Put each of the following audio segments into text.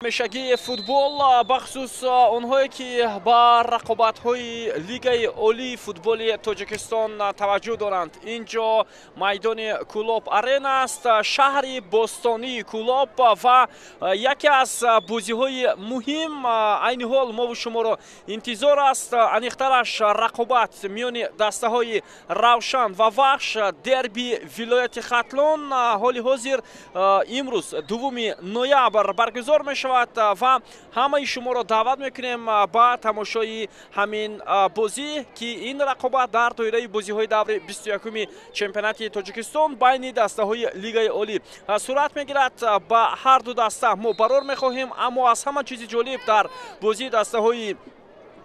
Ҳамешагии футбол, бахусус онҳое ки ба рақобатҳои Лигаи Олии футболи Тоҷикистон таваҷҷӯҳ доранд. Ин ҷо майдони Кӯлоб Арена аст, шаҳри бостонии Кӯлоб, ва яке аз бозиҳои муҳим айни ҳол мову шуморо интизор аст. Аниқтараш рақобат миёни дастаҳои Равшан ва Вахш, дерби вилояти Хатлон ҳоли ҳозир имрӯз 2 ноябр баргузор мешавад ва ҳамаи шуморо даъват мекунем ба тамошои ҳамин бозӣ, ки ин рақобат дар доираи бозиҳои даври 21-уми чемпионати Тоҷикистон байни дастаҳои Лигаи Олӣ сурат мегирад. Ба ҳар ду даста мо барор мехоҳем, аммо аз ҳама чизи ҷолиб дар бозии дастаҳои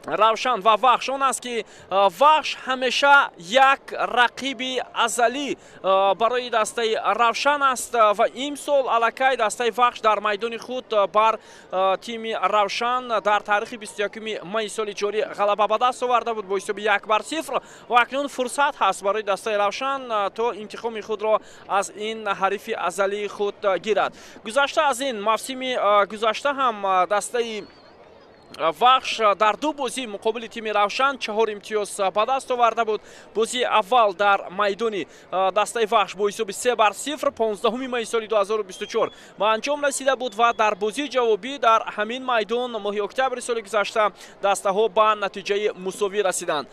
Равшан ва Вахш он аст, ки Вахш ҳамеша як рақиби азалӣ барои дастаи Равшан аст ва имсол аллакай дастаи Вахш дар майдони худ бар тими Равшан дар таърихи 21 майи соли ҷорӣ ғалаба ба даст оварда буд бо ҳисоби 1-0 ва акнун фурсат ҳаст барои дастаи Равшан то интиқоми худро аз ин ҳарифи азалии худ гирад. Гузашта аз ин, мавсими гузашта ҳам дастаи Вахш дар ду бозӣ муқобили тими Равшан 4 имтиёз ба даст оварда буд. Бозии аввал дар майдони дастаи Вахш бо ҳисоби 3-0 15 майи соли 2024 ба анҷом расида буд ва дар бозии ҷавобӣ дар ҳамин майдон моҳи октябри соли гузашта дастаҳо ба натиҷаи мусовӣ расиданд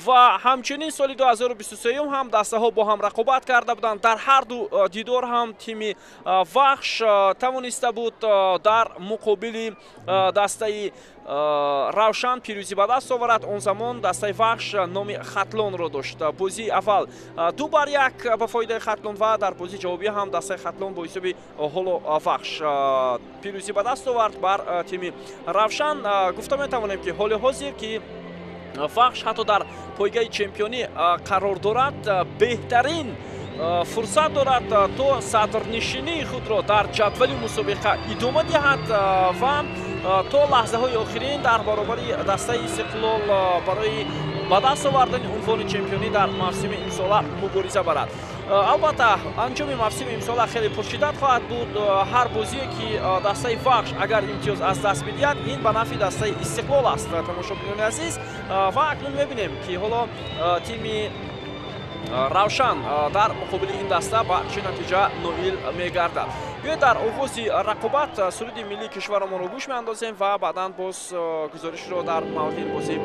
ва ҳамчунин соли 2023 ҳам дастаҳо бо ҳам рақобат карда буданд. Дар ҳар ду дидор ҳам тими Вахш тавониста буд дар муқобили дастаи Равшан пирӯзӣ ба даст оварад. Он замон дастаи Вахш номи Хатлонро дошт. Бозии аввал 2-1 ба фоидаи Хатлон ва дар бозии ҷавобӣ ҳам дастаи Хатлон бо ҳисоби ҳоло Вахш пирӯзӣ ба даст овард бар тими Равшан. Гуфта метавонем, ки ҳоли ҳозир ки Вахш ҳатто дар пойгаи чемпионӣ қарор дорад, беҳтарин фурсат дорад то садрнишинии худро дар ҷадвали мусобиқа идома диҳад ва то лаҳзаҳои охирин дар баробари дастаи Истиқлол барои ба даст овардани унвони чемпионӣ дар мавсими имсола мубориза барад. Албатта, анҷоми мавсими имсола хеле пуршиддат хоҳад буд. Ҳар бозие ки дастаи Вахш агар имтиёз аз даст бидиҳад, ин ба нафъи дастаи Истиқлол аст, тамошобинони азиз. Ва акнун мебинем, ки ҳоло тими Равшан дар муқобили ин даста ба чӣ натиҷа ноил мегардад. Биёед дар оғози рақобат суруди миллии кишварамонро гӯш меандозем ва баъдан боз гузоришро дар мавриди ин бозӣ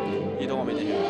идома медиҳем.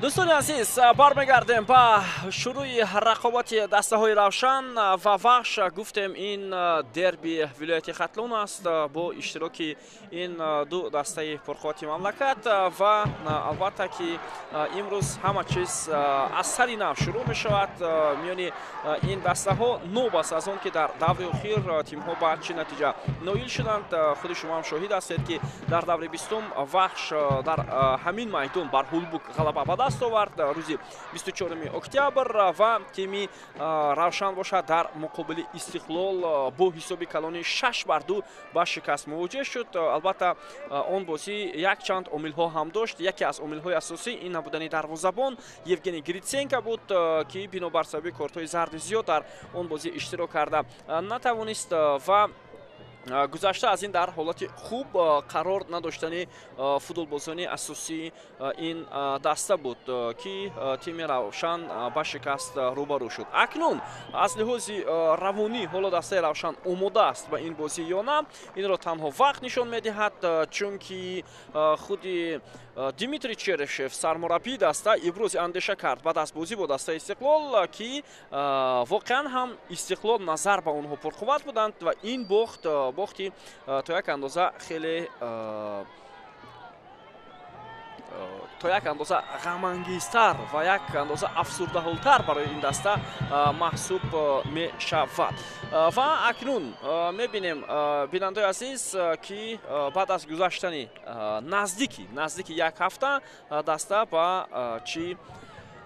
Дӯстони азиз, бармегардем ба шурӯи рақобати дастаҳои Равшан ва Вахш. Гуфтем, ин дерби вилояти Хатлон аст бо иштироки ин ду дастаи пурқуввати мамлакат ва албатта ки имрӯз ҳама чиз аз сари нав шурӯъ мешавад миёни ин дастаҳо, новобаста аз он ки дар даври охир тимҳо ба чӣ натиҷа ноил шуданд. Худи шумо ҳам шоҳид ҳастед, ки дар даври 20-ум Вахш дар ҳамин майдон бар Ҳулбук ғалаба ба даст овард рӯзи 24 октябр ва тими Равшан бошад, дар муқобили Истиқлол бо ҳисоби калони 6-2 ба шикаст мувоҷеҳ шуд. Албатта, он бозӣ якчанд омилҳо ҳам дошт. Яке аз омилҳои асосӣ ин набудани дарвозабон Евгений Гритсенко буд, ки бинобар сабаби кортҳои зарди зиёд дар он бозӣ иштирок карда натавонист ва гузашта аз ин дар ҳолати хуб қарор надоштани футболбозони асосии ин даста буд, ки тими Равшан ба шикаст рӯбарӯ шуд. Акнун аз лиҳози равонӣ ҳоло дастаи Равшан омода аст ба ин бозӣ ё на, инро танҳо вақт нишон медиҳад, чунки худи Дмитрий Черышев, сармураббии даста, ибрози андеша кард баъд аз бозӣ бо дастаи Истиқлол, ки воқеан ҳам Истиқлол назар ба онҳо пурқувват буданд ва ин бохт бохти то як андоза хеле то як андоза ғамангезтар ва як андоза афсурдаҳолтар барои ин даста маҳсуб мешавад. Ва акнун мебинем, бинандаои азиз, ки баъд аз гузаштани наздики як ҳафта даста ба чӣ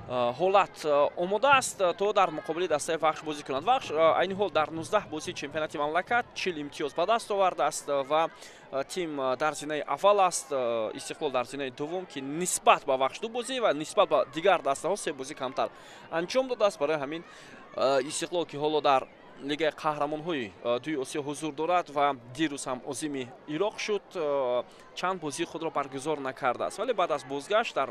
ҳолат омода аст то дар муқобили дастаи Вахш бозӣ кунад. Вахш айни ҳол дар 19 бозии чемпионати мамлакат 40 имтиёз ба даст овардааст ва тим дар зинаи аввал аст. Истиқлол дар зинаи дуввум, ки нисбат ба Вахш ду бозӣ ва нисбат ба дигар дастаҳо се бозӣ камтар анҷом додааст. Барои ҳамин Истиқлол, ки ҳоло дар Лигаи қаҳрамонҳои дуи Осиё ҳузур дорад ва дирӯз ҳам озими Ироқ шуд, чанд бозии худро баргузор накардааст, вале баъд аз бозгашт дар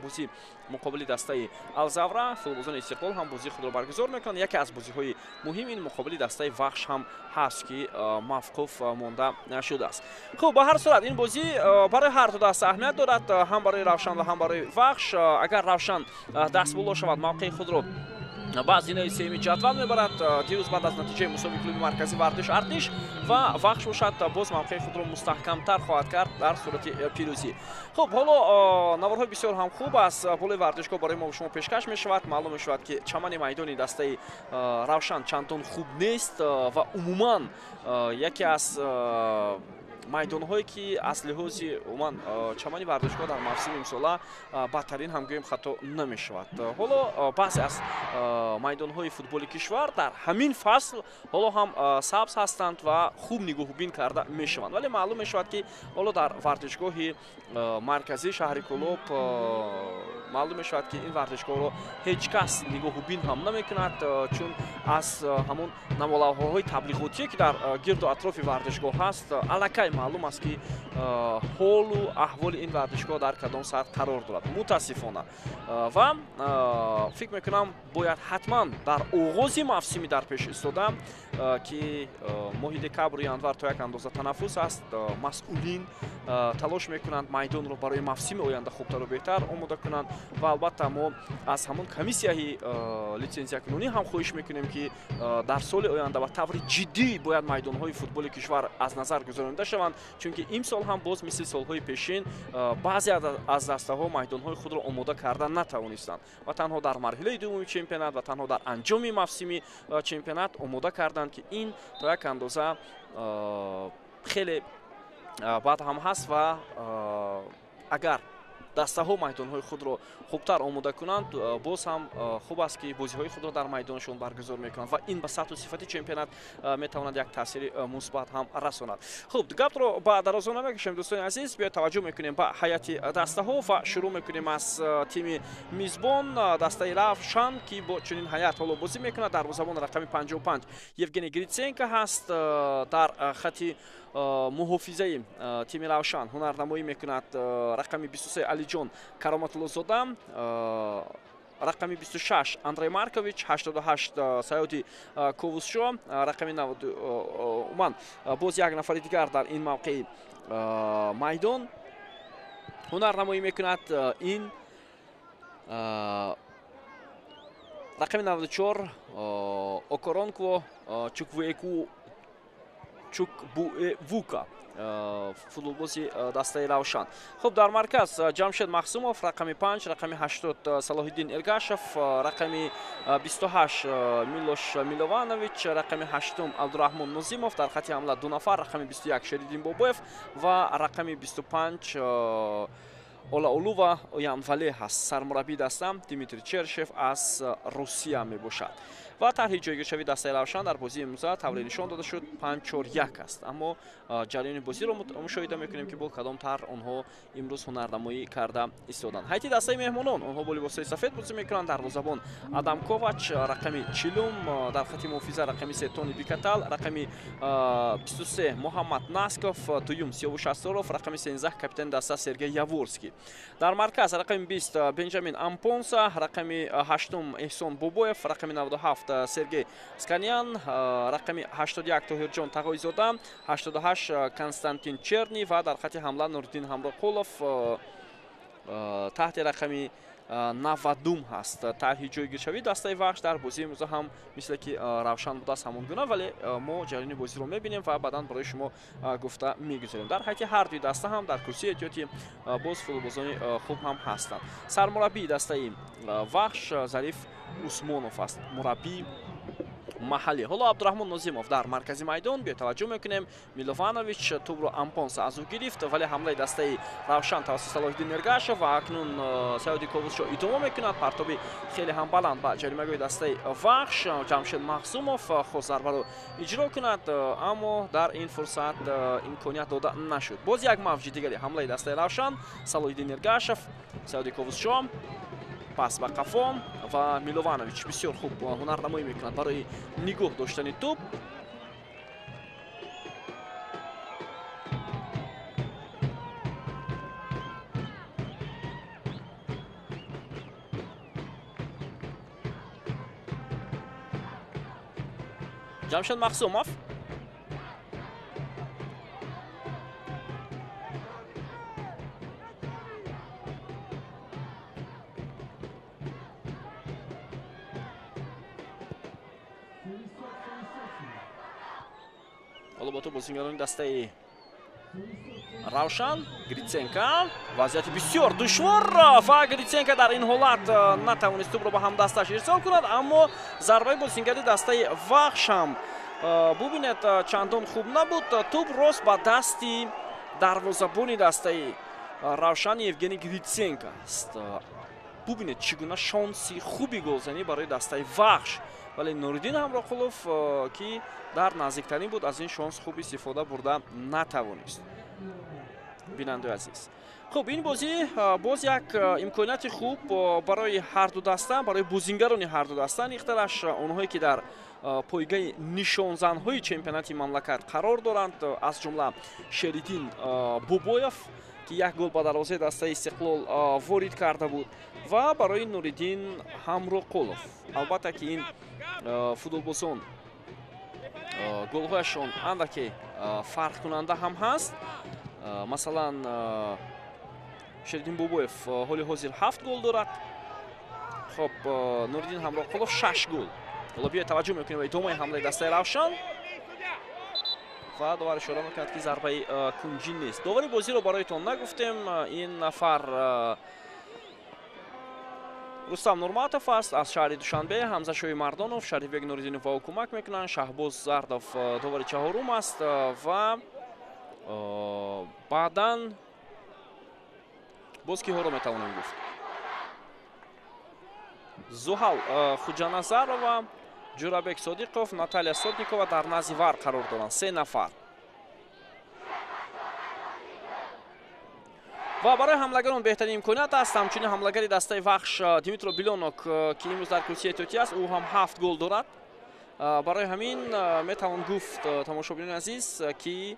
бозӣ муқобили дастаи Алзавра футболбозони Истиқлол ҳам бозии худро баргузор мекунанд. Яке аз бозиҳои муҳим ин муқобили дастаи Вахш ҳам ҳаст, ки мавқуф монда шудааст. Хуб, ба ҳар сурат ин бозӣ барои ҳар ду даста аҳамият дорад, ҳам барои Равшан ва ҳам барои Вахш. Агар Равшан дастболо шавад, мавқеи худро ба зинаи сеюми ҷадвал мебарад дирӯз баъд аз натиҷаи мусовии клуби марказии варзиш Артиш, ва Вахш бошад, боз мавқеи худро мустаҳкамтар хоҳад кард дар сурати пирӯзӣ. Хуб, ҳоло наворҳои бисёр ҳам хуб аз болои варзишгоҳ барои мо шумо пешкаш мешавад. Маълум мешавад, ки чамани майдони дастаи Равшан чандон хуб нест ва умуман яке аз майдонҳое, ки аз лиҳози умуман чамани варзишгоҳ дар мавсими имсола бадтарин ҳам гӯем, хато намешавад. Ҳоло баъзе аз майдонҳои футболи кишвар дар ҳамин фасл ҳоло ҳам сабз ҳастанд ва хуб нигоҳубин карда мешаванд, вале маълум мешавад, ки ҳоло дар варзишгоҳи марказии шаҳри Кӯлоб маълум мешавад, ки ин варзишгоҳро ҳеҷ кас нигоҳубин ҳам намекунад, чун аз ҳамон намолавҳои таблиғотие, ки дар гирду атрофи варзишгоҳ ҳаст, аллакай маълум аст, ки ҳолу аҳволи ин варзишгоҳ дар кадом сатҳ қарор дорад, мутаассифона. Ва фикр мекунам, бояд ҳатман дар оғози мавсими дар пеш истода, ки моҳи декабру январ то як андоза танаффус аст, масъулин талош мекунанд майдонро барои мавсими оянда хубтару беҳтар омода кунанд. Ва албатта мо аз ҳамон комиссияи литсензиякунонӣ ҳам хоҳиш мекунем, ки дар соли оянда ба таври ҷиддӣ бояд майдонҳои футболи кишвар аз назар гузаронида шаванд, чунки имсол ҳам боз мисли солҳои пешин баъзе аз дастаҳо майдонҳои худро омода карда натавонистанд ва танҳо дар марҳилаи дуввуми чемпионат ва танҳо дар анҷоми мавсими чемпионат омода карданд, ки ин то як андоза хеле бад ҳам ҳаст. Ва агар дастаҳо майдонҳои худро хубтар омода кунанд, боз ҳам хуб аст, ки бозиҳои худро дар майдоншон баргузор мекунанд ва ин ба сатҳу сифати чемпионат метавонад як таъсири мусбат ҳам расонад. Хуб, гапро ба дарозо намекашем, дӯстони азиз. Биё таваҷҷӯҳ мекунем ба ҳайати дастаҳо ва шурӯъ мекунем аз тими мизбон, дастаи Равшан, ки бо чунин ҳайат ҳоло бозӣ мекунад. Дарвозабон рақами 55 Евгений Гритсенко ҳаст. Дар хати муҳофизаи тими Равшан ҳунарнамоӣ мекунад рақами 23 Алиҷон Кароматуллозода, рақами 26 Андрей Маркович, 88 Саёди Ковусшо, рақами умуман боз як нафари дигар дар ин мавқеи майдон ҳунарнамоӣ мекунад, ин Рақами 94 Окоронкво Чукбуэвука, футболбози дастаи Равшан. Хуб, дар марказ Ҷамшед Махсумов, рақами 5, рақами 80 Салоҳиддин Эргашев, рақами 28 Милош Милованович, рақами 8 Абдураҳмон Нозимов, дар хати ҳамла 2 нафар, рақами 21 Шериддин Бобоев ва рақами 25 Олаолува Оянвале ҳаст. Сармураббии даста Дмитрий Чершев аз Русия мебошад. Ва тарҳи ҷойгиршавии дастаи Равшан дар бозии имрӯза тавре нишон дода шуд 5-4-1 аст. Аммо ҷараёни бозиро мушоҳида мекунем, ки бо кадом тарҳ онҳо имрӯз ҳунарнамоӣ карда истоданд. Ҳайати дастаи меҳмонон, онҳо бо либосҳои сафед бозӣ мекунанд. Дарвозабон Адам Ковач, рақами 40, дар хати муҳофиза рақами 3 Тони Бикатал, рақами 23 Муҳаммад Насков, дуюм Сиёвуш Асроров, рақами 13 капитани даста Сергей Яворский. Дар марказ рақами 20 Бенҷамин Ампонса, рақами 8 Эҳсон Бобоев, рақами 97 Сергей Сканян, рақами 81 Тоҳирҷон Тағоизода, 88 Константин Черни ва дар хати ҳамла Нуриддин Ҳамроқулов таҳти рақами 90 ҳаст. Тарҳи ҷойгиршавии дастаи Вахш дар бозии имрӯза ҳам мисле ки Равшан будааст ҳамон гуна, вале мо ҷараёни бозиро мебинем ва баъдан барои шумо гуфта мегузарем. Дар ҳайати ҳар дуи даста ҳам дар курсии эҳтиётӣ боз футболбозони хуб ҳам ҳастанд. Сармураббии дастаи Вахш Зариф Усмонов аст, мураббии маҳаллӣ. Ҳоло Абдураҳмон Нозимов дар маркази майдон, биё таваҷҷӯҳ мекунем. Милованович тӯбро Ампонса аз ӯ гирифт, вале ҳамлаи дастаи Равшан тавассути Салоҳиддин Эргашев ва акнун Саёди Ковусшо идома мекунад. Партоби хеле ҳам баланд ба ҷаримагоҳи дастаи Вахш. Ҷамшед Махсумов хост зарбаро иҷро кунад, аммо дар ин фурсат имконият дода нашуд. Боз як мавҷи дигари ҳамлаи дастаи Равшан. Салоҳиддин Эргашев, Саёди Ковусшо, пас ба қафо ва Милованович бисёр хуб ҳунарнамоӣ мекунад барои нигоҳ доштани тӯб. Ҷамшед Махсумов ҳоло бо тӯб бозингарони дастаи Равшан. Гриценко, вазъияти бисёр душвор ва Гриценко дар ин ҳолат натавонист тӯбро ба ҳамдасташ ирсол кунад, аммо зарбаи бозингари дастаи Вахш ҳам бубинед чандон хуб набуд. Тӯб рост ба дасти дарвозабони дастаи Равшан Евгений Гриценко аст. Бубинед чӣ гуна шонси хуби голзанӣ барои дастаи Вахш, вале Нуриддин Ҳамроқулов, ки дар наздиктарин буд, аз ин шонс хуб истифода бурда натавонист. Бинандаи азиз, хуб, ин бозӣ боз як имконияти хуб барои ҳарду даста, барои бозингарони ҳарду даста, ихтараш онҳое ки дар пойгаи нишонзанҳои чемпионати мамлакат қарор доранд, аз ҷумла Шериддин Бобоев, ки як гол ба дарвозаи дастаи Истиқлол ворид карда буд, ва барои Нуриддин Ҳамроқулов. Албатта ки ин футболбозон голҳояшон андаке фарқкунанда ҳам ҳаст. Масалан, Шериддин Бобоев ҳоли ҳозир 7 гол дорад. Хоб, Нуриддин Ҳамроқулов 6 гол. Ҳоло биёед таваҷҷӯҳ мекунем ба идомаи ҳамлаи дастаи Равшан ва довар ишора мекунад, ки зарбаи кунҷӣ нест. Довари бозиро бароятон нагуфтем. Ин нафар Рустам Нурматов аст аз шаҳри Душанбе. Ҳамзашои Мардонов, Шарифбек Нуриддинов ба ӯ кӯмак мекунанд. Шаҳбоз Зардов довари чаҳорум аст ва баъдан боз киҳоро метавонем гуфт? Зуҳал Хуҷаназарова, Ҷурабек Содиқов, Наталия Сотникова дар назди вар қарор доранд. 3 нафар. Ва барои ҳамлагарон беҳтарин имконият аст. Ҳамчунин ҳамлагари дастаи Вахш Димитро Билонок, ки имрӯз дар курсии эҳтиётӣ аст, ӯ ҳам 7 гол дорад. Барои ҳамин метавон гуфт, тамошобинони азиз, ки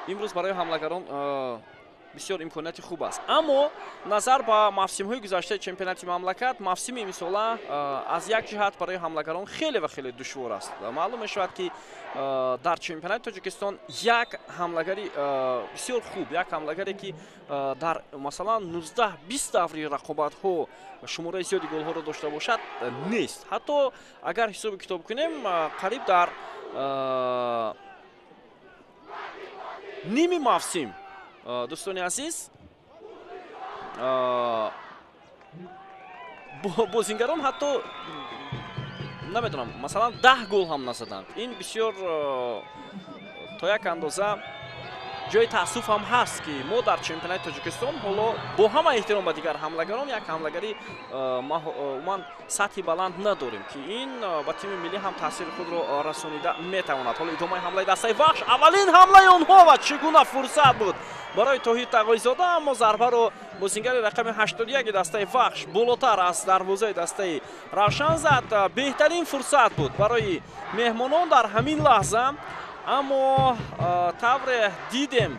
имрӯз барои ҳамлагарон Бисёр имконияти хуб аст. Аммо назар ба мавсимҳои гузаштаи чемпионати мамлакат, мавсими имсола аз як ҷиҳат барои ҳамлагарон хеле ва хеле душвор аст. Маълум мешавад, ки дар чемпионати Тоҷикистон як ҳамлагари бисёр хуб, як ҳамлагаре, ки дар масалан 19-20 даври рақобатҳо шумораи зиёди голҳоро дошта бошад, нест. Ҳатто агар ҳисоби китоб кунем, қариб дар ними мавсим, дӯстони азиз, бозингарон ҳатто намедонам, масалан 10 гол ҳам назаданд. Ин бисёр то як андоза ҷои таассуф ҳам ҳаст, ки мо дар чемпионати Тоҷикистон ҳоло бо ҳама эҳтиром ба дигар ҳамлагарон як ҳамлагари умуман сатҳи баланд надорем, ки ин ба тими миллӣ ҳам таъсири худро расонида метавонад. Ҳоло идомаи ҳамлаи дастаи Вахш, аввалин ҳамлаи онҳо ва чӣ гуна фурсат буд барои Тоҳир Тағойзода, аммо зарбаро бозингари рақами 81 дастаи Вахш болотар аз дарвозаи дастаи Равшан зад. Беҳтарин фурсат буд барои меҳмонон дар ҳамин лаҳза, аммо тавре дидем,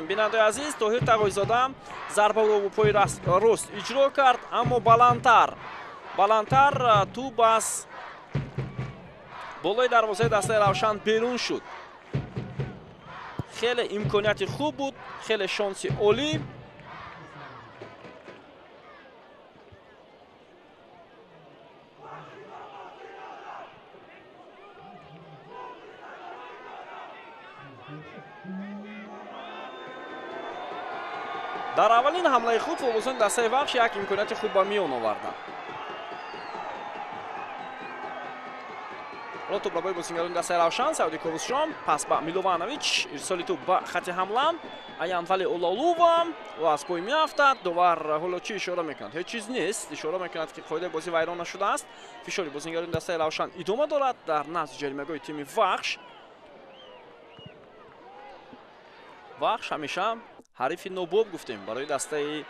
бинандаи азиз, Тоҳир Тағойзода зарбаро бо пои рост иҷро кард, аммо баландтар тӯб аз болои дарвозаи дастаи Равшан берун шуд. Хеле имконияти хуб буд, хеле шонси олӣ. Дар аввалин ҳамлаи худ футболбозони дастаи Вахш як имконияти хуб ба миён оварданд. Ҳоло тӯбрабои бозингарони дастаи Равшан, Сауди Ковусҷон, пас ба Милованович, ирсоли тӯб ба хати ҳамла. Аянвали Ололува, ӯ аз пой меафтад. Довар ҳоло чӣ ишора мекунад? Ҳеҷ чиз нест. Ишора мекунад, ки қоидаи бозӣ вайрон нашудааст. Фишори бозингарони дастаи Равшан идома дорад дар назди ҷаримагоҳи тими Вахш. Вахш ҳамеша ҳарифи нобоб гуфтем барои дастаи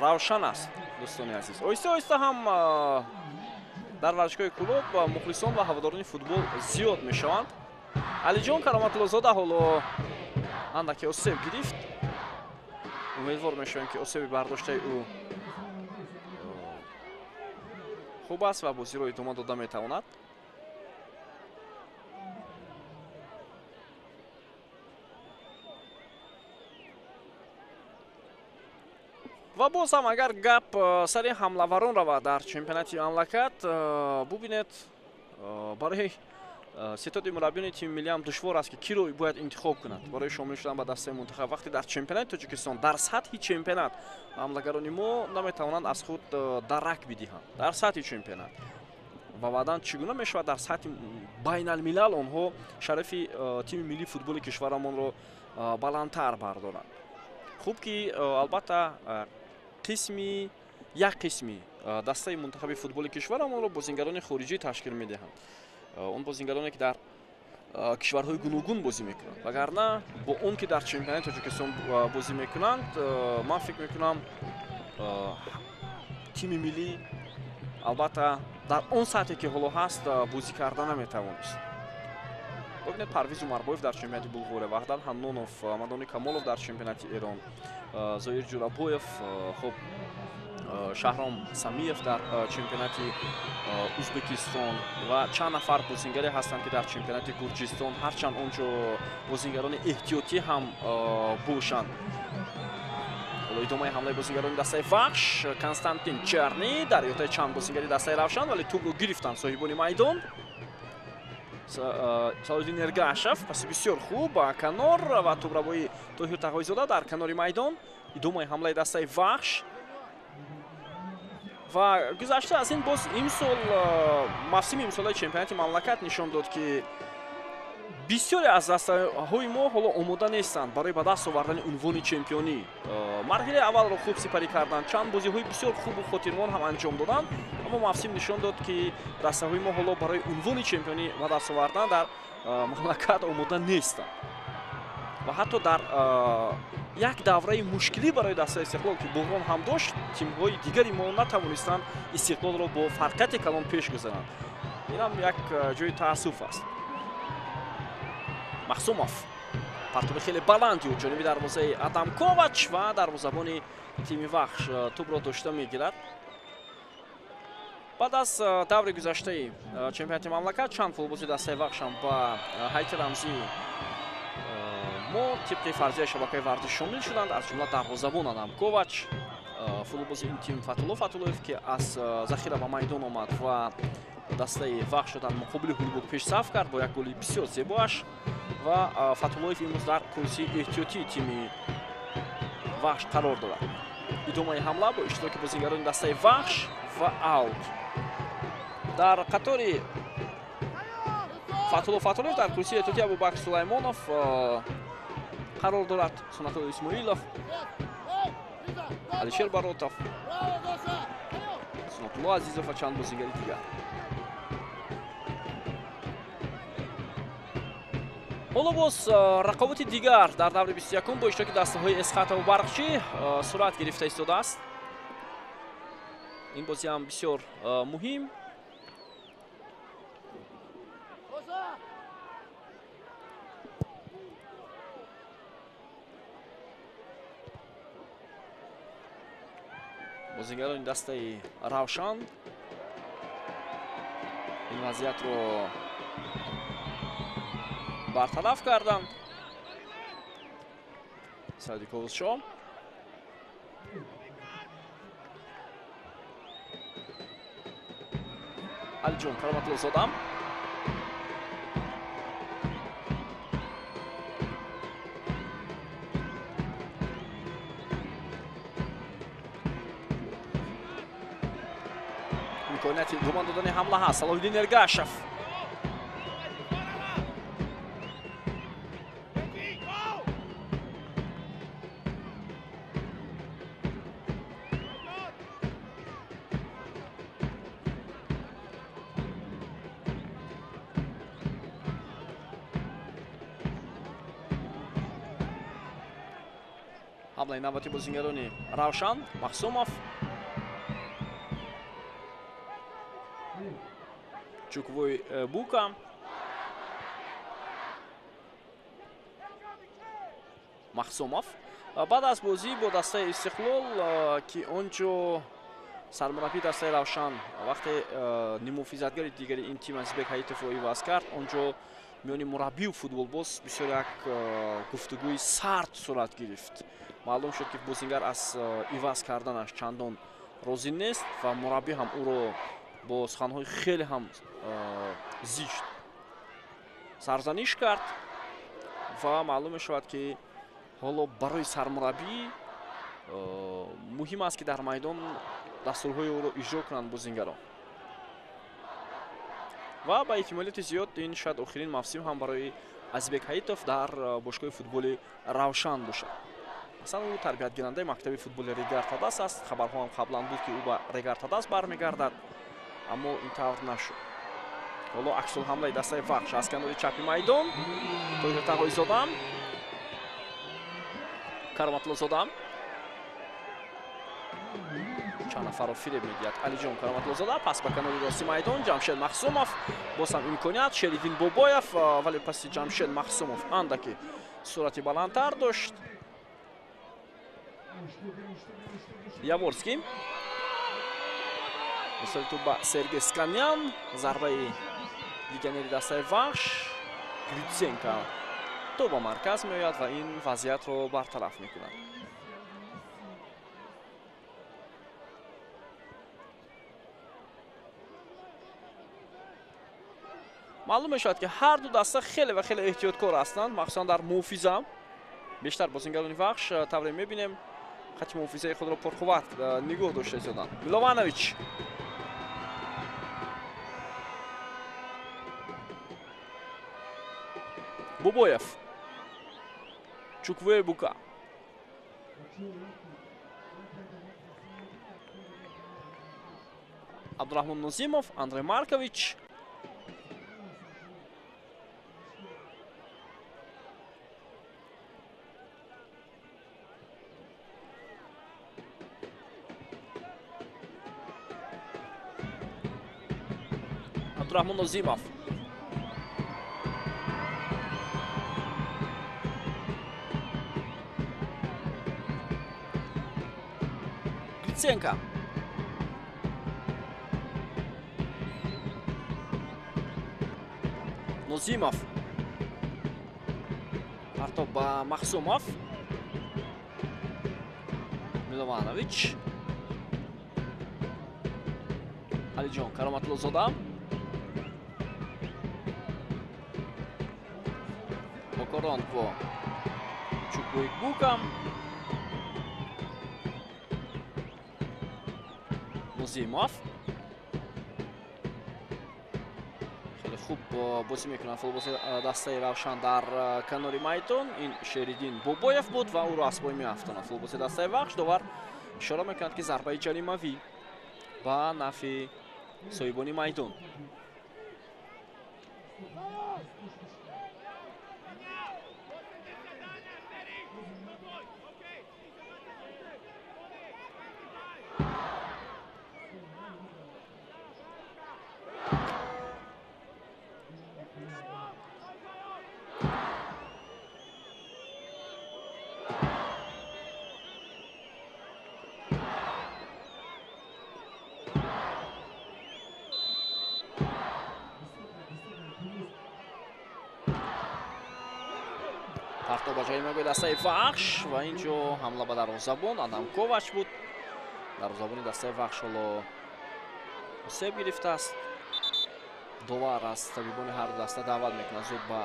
Равшан аст, дӯстони азиз. Оҳиста оҳиста ҳам дар варзишгоҳи Кӯлоб мухлисон ва ҳаводорони футбол зиёд мешаванд. Алиҷон Кароматуллозода ҳоло андаке осеб гирифт. Умедвор мешавем, ки осеби бардоштаи ӯ хуб аст ва бозиро идома дода метавонад. Ва боз ҳам агар гап сари ҳамлаварон равад дар чемпионати мамлакат, бубинед, барои ситоди мураббиёни тими миллӣ ҳам душвор аст, ки киро бояд интихоб кунад барои шомил шудан ба дастаи мунтахаб. Вақте дар чемпионати Тоҷикистон дар сатҳи чемпионат ҳамлагарони мо наметавонанд аз худ дарак бидиҳанд дар сатҳи чемпионат, ва баъдан чӣ гуна мешавад дар сатҳи байналмилал онҳо шарафи тими миллии футболи кишварамонро баландтар бардоранд. Хуб ки албатта як қисми дастаи мунтахаби футболи кишварамонро бозингарони хориҷӣ ташкил медиҳанд. Он бозингароне, ки дар кишварҳои гуногун бозӣ мекунанд. Вагарна бо он ки дар чемпионати Тоҷикистон бозӣ мекунанд, ман фикр мекунам, тими миллӣ албатта дар он сатҳе, ки ҳоло ҳаст, бозӣ карда наметавонист. Бибинед, Парвиз Умарбоев дар чемпионати Булғория, Ваҳдат Ҳаннонов, Мадони Камолов дар чемпионати Эрон, Зоир Ҷурабоев, хуб, Шаҳром Самиев дар чемпионати Узбекистон ва чанд нафар бозингаре ҳастанд, ки дар чемпионати Гурҷистон, ҳарчанд он ҷо бозингарони эҳтиётӣ ҳам бошанд. Ҳоло идомаи ҳамлаи бозингарони дастаи Вахш, Константин Черни дар иҳотаи чанд бозингари дастаи Равшан, вале тӯбро гирифтанд соҳибони майдон. Салоҳиддин Эргашев паси бисёр хуб ба канор ва тӯбрабои Тоҳир Тағойзода дар канори майдон. Идомаи ҳамлаи дастаи Вахш ва гузашта аз ин боз имсол мавсими имсолаи чемпионати мамлакат нишон дод, ки бисёре аз дастаҳои мо ҳоло омода нестанд барои ба даст овардани унвони чемпионӣ. Марҳилаи аввалро хуб сипарӣ карданд, чанд бозиҳои бисёр хубу хотирмон ҳам анҷом доданд, аммо мавсим нишон дод, ки дастаҳои мо ҳоло барои унвони чемпионӣ ба даст овардан дар мамлакат омода нестанд. Ва ҳатто дар як давраи мушкилӣ барои дастаи Истиқлол, ки буҳрон ҳам дошт, тимҳои дигари мо натавонистанд Истиқлолро бо фарқияти калон пеш гузаранд. Ин ҳам як ҷои таассуф аст. Махсумов Партоби хеле баланди ӯ ҷониби дарвозаи Адам Ковач ва дарвозабони тими Вахш тӯбро дошта мегирад. Баъд аз даври гузаштаи чемпионати мамлакат чанд футболбози дастаи Вахшам ба ҳайати рамзии мо тибқи фарзияи шабакаи варзиш шомил шуданд, аз ҷумла дарвозабон Адам Ковач, футболбози ин тим Фатулло Фатуллоев, ки аз захира ба майдон омад ва дастаи Вахшро дар муқобили Ҳулбук пешсаф кард бо як голи бисёр зебоаш ва Фатуллоев имрӯз дар курсии эҳтиётии тими Вахш қарор дорад. Идомаи ҳамла бо иштироки бозигарони дастаи Вахш ва аут. Дар қатори Фатулло Фатуллоев дар курсии эҳтиётӣ Абубакр Сулаймонов қарор дорад, Сунатулло Исмоилов, Алишер Баротов, Сунатулло Азизов ва чанд бозигари дигар. Ҳоло боз рақобати дигар дар даври 21 бо иштироки дастаҳои Эсхата ва Барқчӣ сурат гирифта истодааст. Ин бозӣ ҳам бисёр муҳим. Бозигарони дастаи Равшан ин вазъиятро бартараф карданд. Саиди Ковусшо Алиҷон Кароматуллозода имконияти идома додани ҳамла ҳаст. Салоҳиддин Эргашев ҳамлаи навбати бозигарони Равшан, Махсумов, Чуквой Бука. Махсумов. Баъд аз бозӣ бо дастаи Истиқлол, ки он ҷо сармураббии дастаи Равшан вақте ниммуҳофизатгари дигари ин тим Азизбек Ҳаитовро иваз кард, он ҷо миёни мураббию футболбоз бисёр як гуфтугӯи сард сурат гирифт. Маълум шуд, ки бозингар аз иваз карданаш чандон розӣ нест ва мураббӣ ҳам ӯро бо суханҳои хеле ҳам зишт сарзаниш кард ва маълум мешавад, ки ҳоло барои сармураббӣ муҳим аст, ки дар майдон дастурҳои ӯро иҷро кунанд бозингарон. Ва ба эҳтимолияти зиёд ин шояд охирин мавсим ҳам барои Азизбек Ҳаитов дар бошгоҳи футболи Равшан бошад. Масалан, ӯ тарбиятгирандаи мактаби футболи Регар-Тадас аст. Хабарҳо ҳам қаблан буд, ки ӯ ба Регар-Тадас бармегардад, аммо ин тавр нашуд. Ҳоло аксулҳамлаи дастаи Вахш аз канори чапи майдон. Тоҳир Тағоизода, Кароматуллозода чанд нафарро фиреб медиҳад. Алиҷон Кароматуллозода пас ба канори рости майдон, Ҷамшед Махсумов, боз ҳам имконият, Шериддин Бобоев, вале паси Ҷамшед Махсумов андаки суръати баландтар дошт. Яворский мисоли тӯб ба Сергей Сканян, зарбаи легионери дастаи Вахш. Гриценко то ба марказ меояд ва ин вазъиятро бартараф мекунад. Маълум мешавад, ки ҳар ду даста хеле ва хеле эҳтиёткор ҳастанд, махсусан дар муҳофиза. Бештар бозингарони Вахш тавре мебинем хати муҳофизаи худро пурқувват нигоҳ дошта истоданд. Милованович Бобоев, Чуквуе Бука. Абдурахмон Нозимов, Андрей Маркович. Абдурахмон Нозимов. Киценко. Нозимов. Партоб ба Махсумов. Милованович. Алиҷон Кароматлозода. Окоронкво. Чуквуикбука. Нозимов. Хеле хуб бозӣ мекунанд футболбози дастаи Равшан дар канори майдон. Ин Шериддин Бобоев буд ва ӯро аз пой меафтонад футболбози дастаи Вахш. Довар ишора мекунад, ки зарбаи ҷаримавӣ ба нафъи соҳибони майдон. Партоб ба ҷаримагоҳи дастаи Вахш ва ин ҷо ҳамла ба дарвозабон Адам Ковач буд. Дарвозабони дастаи Вахш ҳоло осеб гирифтааст. Довар аз табибони ҳар ду даста даъват мекунад зуд ба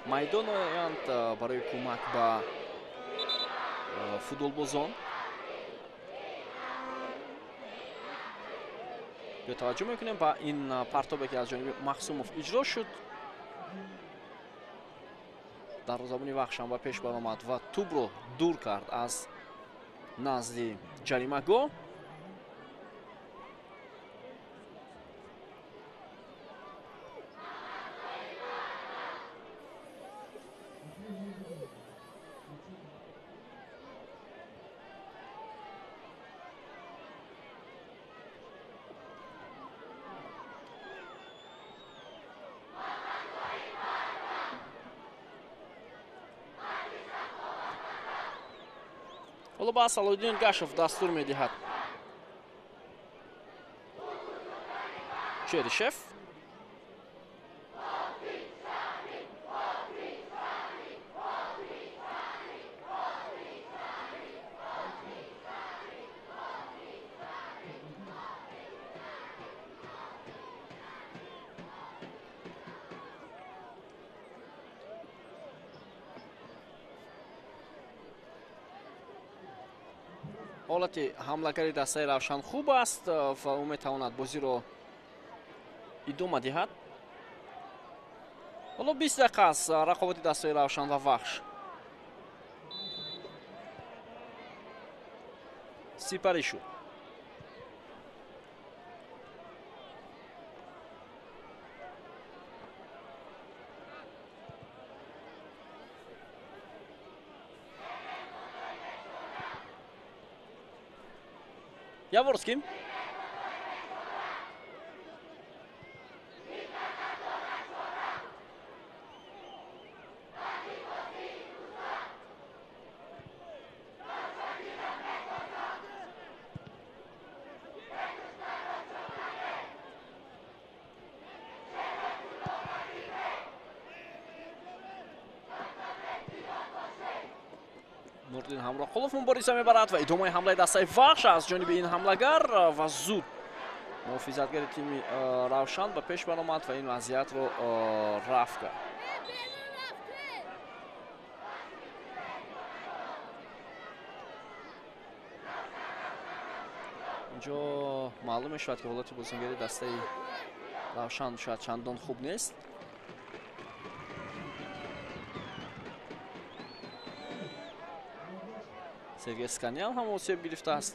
майдон оянд барои кӯмак ба футболбозон. Биё таваҷҷӯҳ мекунем ба ин партобе, ки аз ҷониби Махсумов иҷро шуд. Дарвозабони Вахшам ба пеш баромад ва тӯбро дур кард аз назди ҷаримагоҳ. Ҳоло ба Салоҳиддин Гашев дастур медиҳад. Черишев. Ҳолати ҳамлагари дастаи Равшан хуб аст ва ӯ метавонад бозиро идома диҳад. Ҳоло 20 дақиқа аст рақобати дастаи Равшан ва Вахш. Сипарӣ шуд. Яворский. Нуриддин Ҳамроқулов мубориза мебарад ва идомаи ҳамлаи дастаи Вахш аз ҷониби ин ҳамлагар ва зуд муҳофизатгари тими Равшан ба пеш баромад ва ин вазъиятро рафт кард. Инҷо маълум мешавад, ки ҳолати бозингари дастаи Равшан шояд чандон хуб нест. Сергей Сканян ҳам осеб гирифтааст.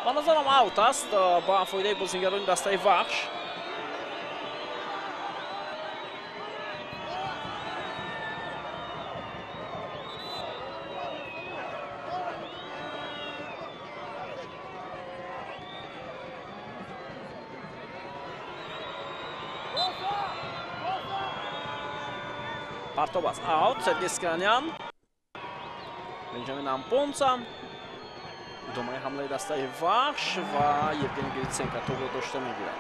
Ба назарам аут аст ба фоидаи бозингарони дастаи Вахш. Партоб аст аут, Сергей Сканян, Бенҷамин Ампонса, идомаи ҳамлаи дастаи Вахш ва Евгений Гриценко тӯбро дошта мегирад.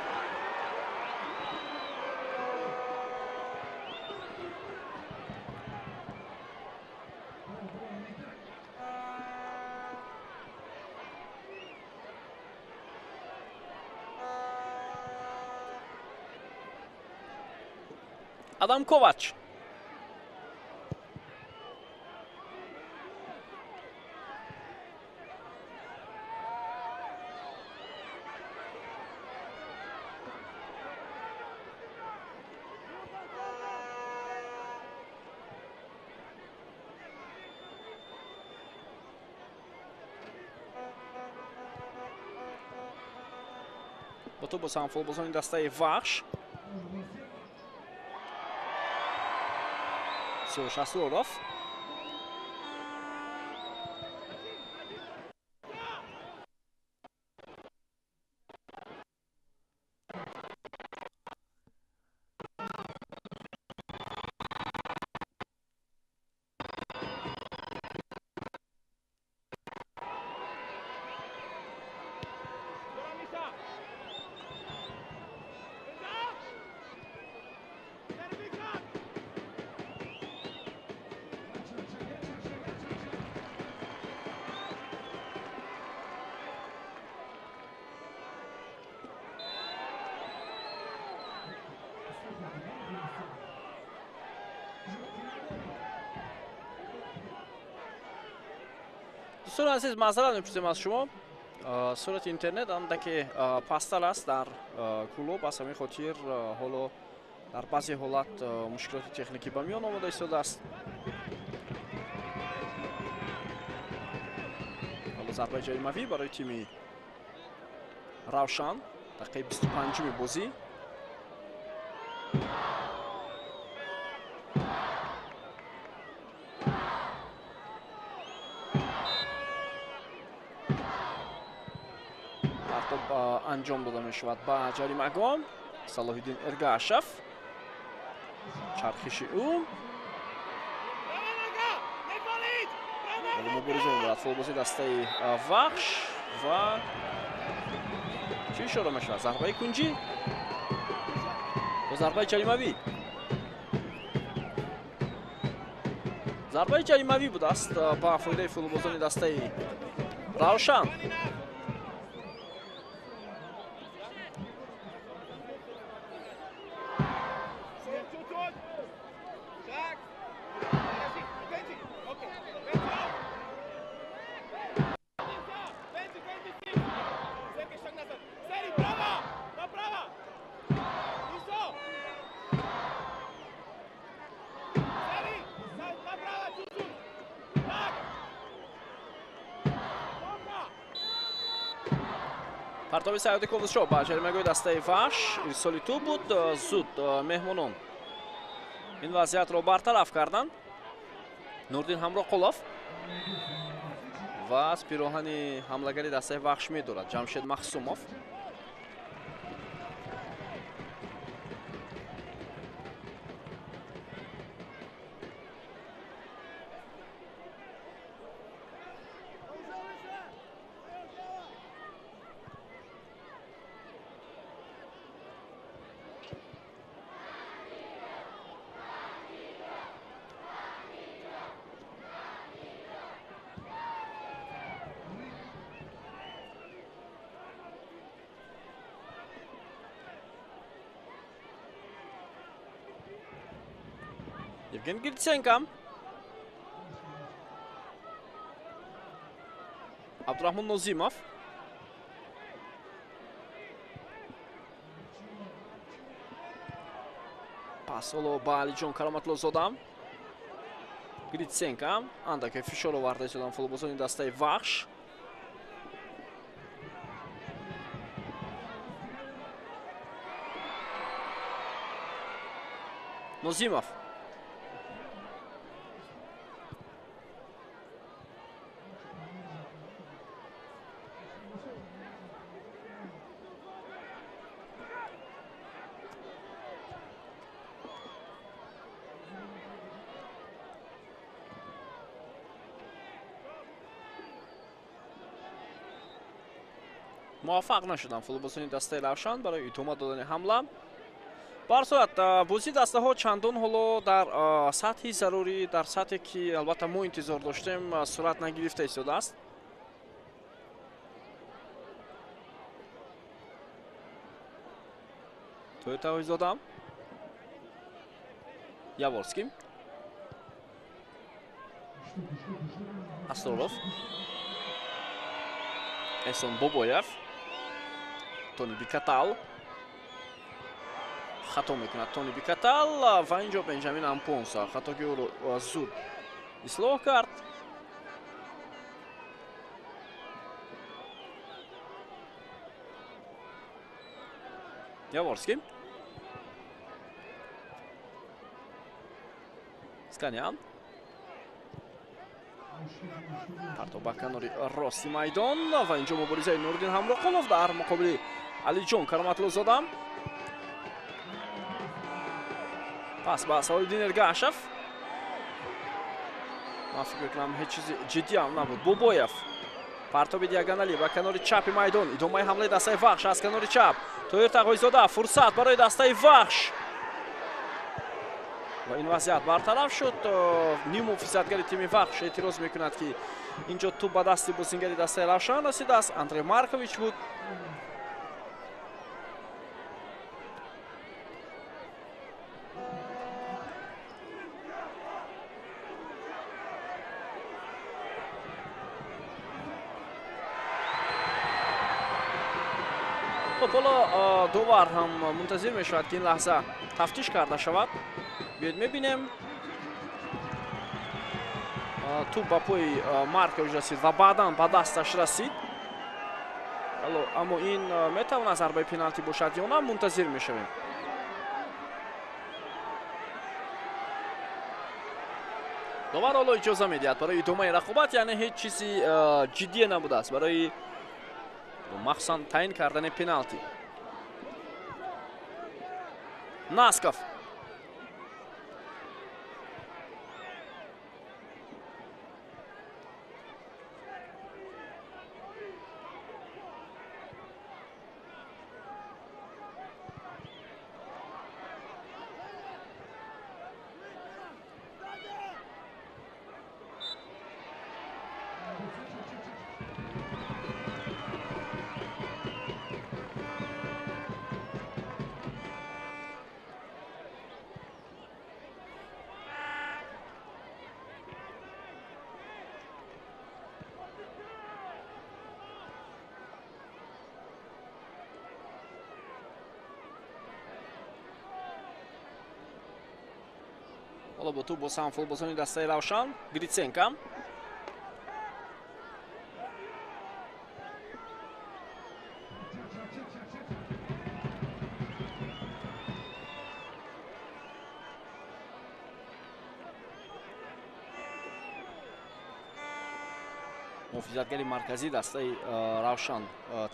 Адам Ковач. Бо тӯб боз ҳам футболбозони дастаи Вахш. Сиёш Асроров. Дӯстони азиз, маъзарат мепурсем аз шумо. Сурати интернет андаке пасттар аст дар Кӯлоб, аз ҳамин хотир ҳоло дар баъзе ҳолат мушкилоти техникӣ ба миён омода истодааст. Ҳоло зарбаи ҷаримавӣ барои тими Равшан, дақиқаи 25-уми бозӣ. Анҷом дода мешавад ба ҷаримагоҳ. Салоҳиддин Эргашев, чархиши ӯ. Мубориза мебарад футболбози дастаи Вахш ва чӣ ишора мешавад? Зарбаи кунҷӣ ё зарбаи ҷаримавӣ? Зарбаи ҷаримавӣ будааст ба фоидаи футболбозони дастаи Равшан. Партоби Саёди Ковусшо ба ҷаримагоҳи дастаи Вахш ирсоли тӯб буд. Зуд меҳмонон ин вазъиятро бартараф карданд. Нурдин Ҳамроқулов ва аз пироҳани ҳамлагари дастаи Вахш медорад Ҷамшед Махсумов. Евген Гриценко. Абдурахмон Нозимов. Пас ҳоло ба Алиҷон Кароматлозода. Гриценко андаке фишор оварда истодан футболбозони дастаи Вахш. Нозимов. Муваффақ нашуданд футболбозони дастаи Равшан барои идома додани ҳамла. Ба ҳар сурат, бозии дастаҳо чандон ҳоло дар сатҳи зарурӣ, дар сатҳе ки албатта мо интизор доштем, сурат нагирифта истодааст. Тоир Тағоизода, Яворский, Асроров, Эҳсон Бобоев, Тони Бикатал. Хато мекунад Тони Бикатал ва инҷо Бенҷамин Ампонса хатоги ӯро зуд ислоҳ кард. Яворский. Сканян. Партов ба канори рости майдон ва инҷо муборизаи Нуриддин Ҳамроқулов дар муқобили Алиҷон Кароматлузода. Пас ба Салоҳиддин Эргашев. Ман фикр мекунам ҳеҷ чизи ҷиддӣ ҳам набуд. Бобоев. Партоби диагоналӣ ба канори чапи майдон. Идомаи ҳамлаи дастаи Вахш аз канори чап. Тоир Тағоизода, фурсат барои дастаи Вахш. Ва ин вазъият бартараф шуд. Ниммуҳофизатгари тими Вахш эътироз мекунад, ки инҷо тӯб ба дасти бозингари дастаи Равшан расидааст. Андрей Маркович буд. Хуб, ҳоло довар ҳам мунтазир мешавад, ки ин лаҳза тафтиш карда шавад. Биёед мебинем. Тӯб ба пои Маркович расид ва баъдан ба дасташ расид. Аммо ин метавонад зарбаи пеналти бошад ё на, мунтазир мешавем. Довар ҳоло иҷоза медиҳад барои идомаи рақобат, яъне ҳеҷ чизи ҷиддие набудааст барои махсусан таъин кардани пеналти. Насков. Ҳоло бо тӯб боз ҳам футболбозони дастаи Равшан. Гриценко. Муҳофизатгари марказии дастаи Равшан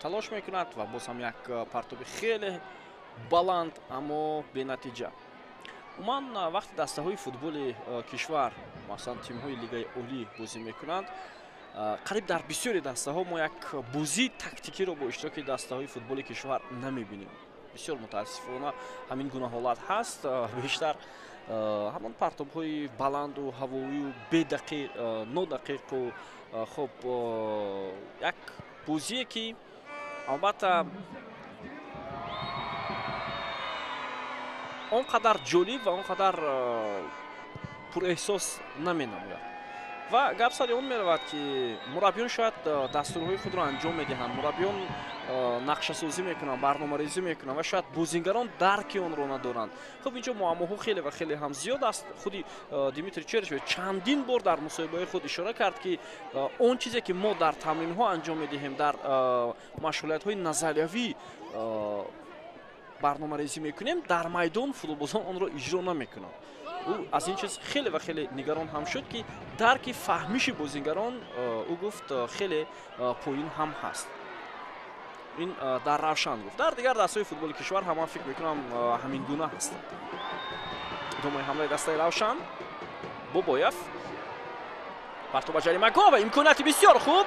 талош мекунад ва боз ҳам як партоби хеле баланд, аммо бенатиҷа. Умуман, вақти дастаҳои футболи кишвар, масалан тимҳои лигаи олӣ бозӣ мекунанд, қариб дар бисёри дастаҳо мо як бозии тактикиро бо иштироки дастаҳои футболи кишвар намебинем. Бисёр мутаассифона ҳамин гуна ҳолат ҳаст. Бештар ҳамон партобҳои баланду ҳавоию бедақиқ, нодақиқу хуб як бозие ки албатта он қадар ҷолиб ва он қадар пурэҳсос наменамояд. Ва гап сари он меравад, ки мураббиён шояд дастурҳои худро анҷом медиҳанд, мураббиён нақшасозӣ мекунанд, барномарезӣ мекунанд ва шояд бозингарон дарки онро надоранд. Хуб, инҷо муаммоҳо хеле ва хеле ҳам зиёд аст. Худи Дмитрий Черышев чандин бор дар мусоҳибаҳои худ ишора кард, ки он чизе ки мо дар тамринҳо анҷом медиҳем, дар машғулиятҳои назариявӣ Барномарезӣ мекунем, дар майдон футболбозон онро иҷро намекунанд. Ӯ аз ин чиз хеле ва хеле нигарон ҳам шуд, ки дарки фаҳмиши бозигарон, ӯ гуфт, хеле поин ҳам ҳаст. Ин дар Равшан гуфт. Дар дигар дастҳои футболи кишвар ҳам ман фикр мекунам, ҳамин гуна ҳастанд. Идомаи ҳамлаи дастаи Равшан. Бобоев партоб ба ҷаримагоҳ ва имконияти бисёр хуб.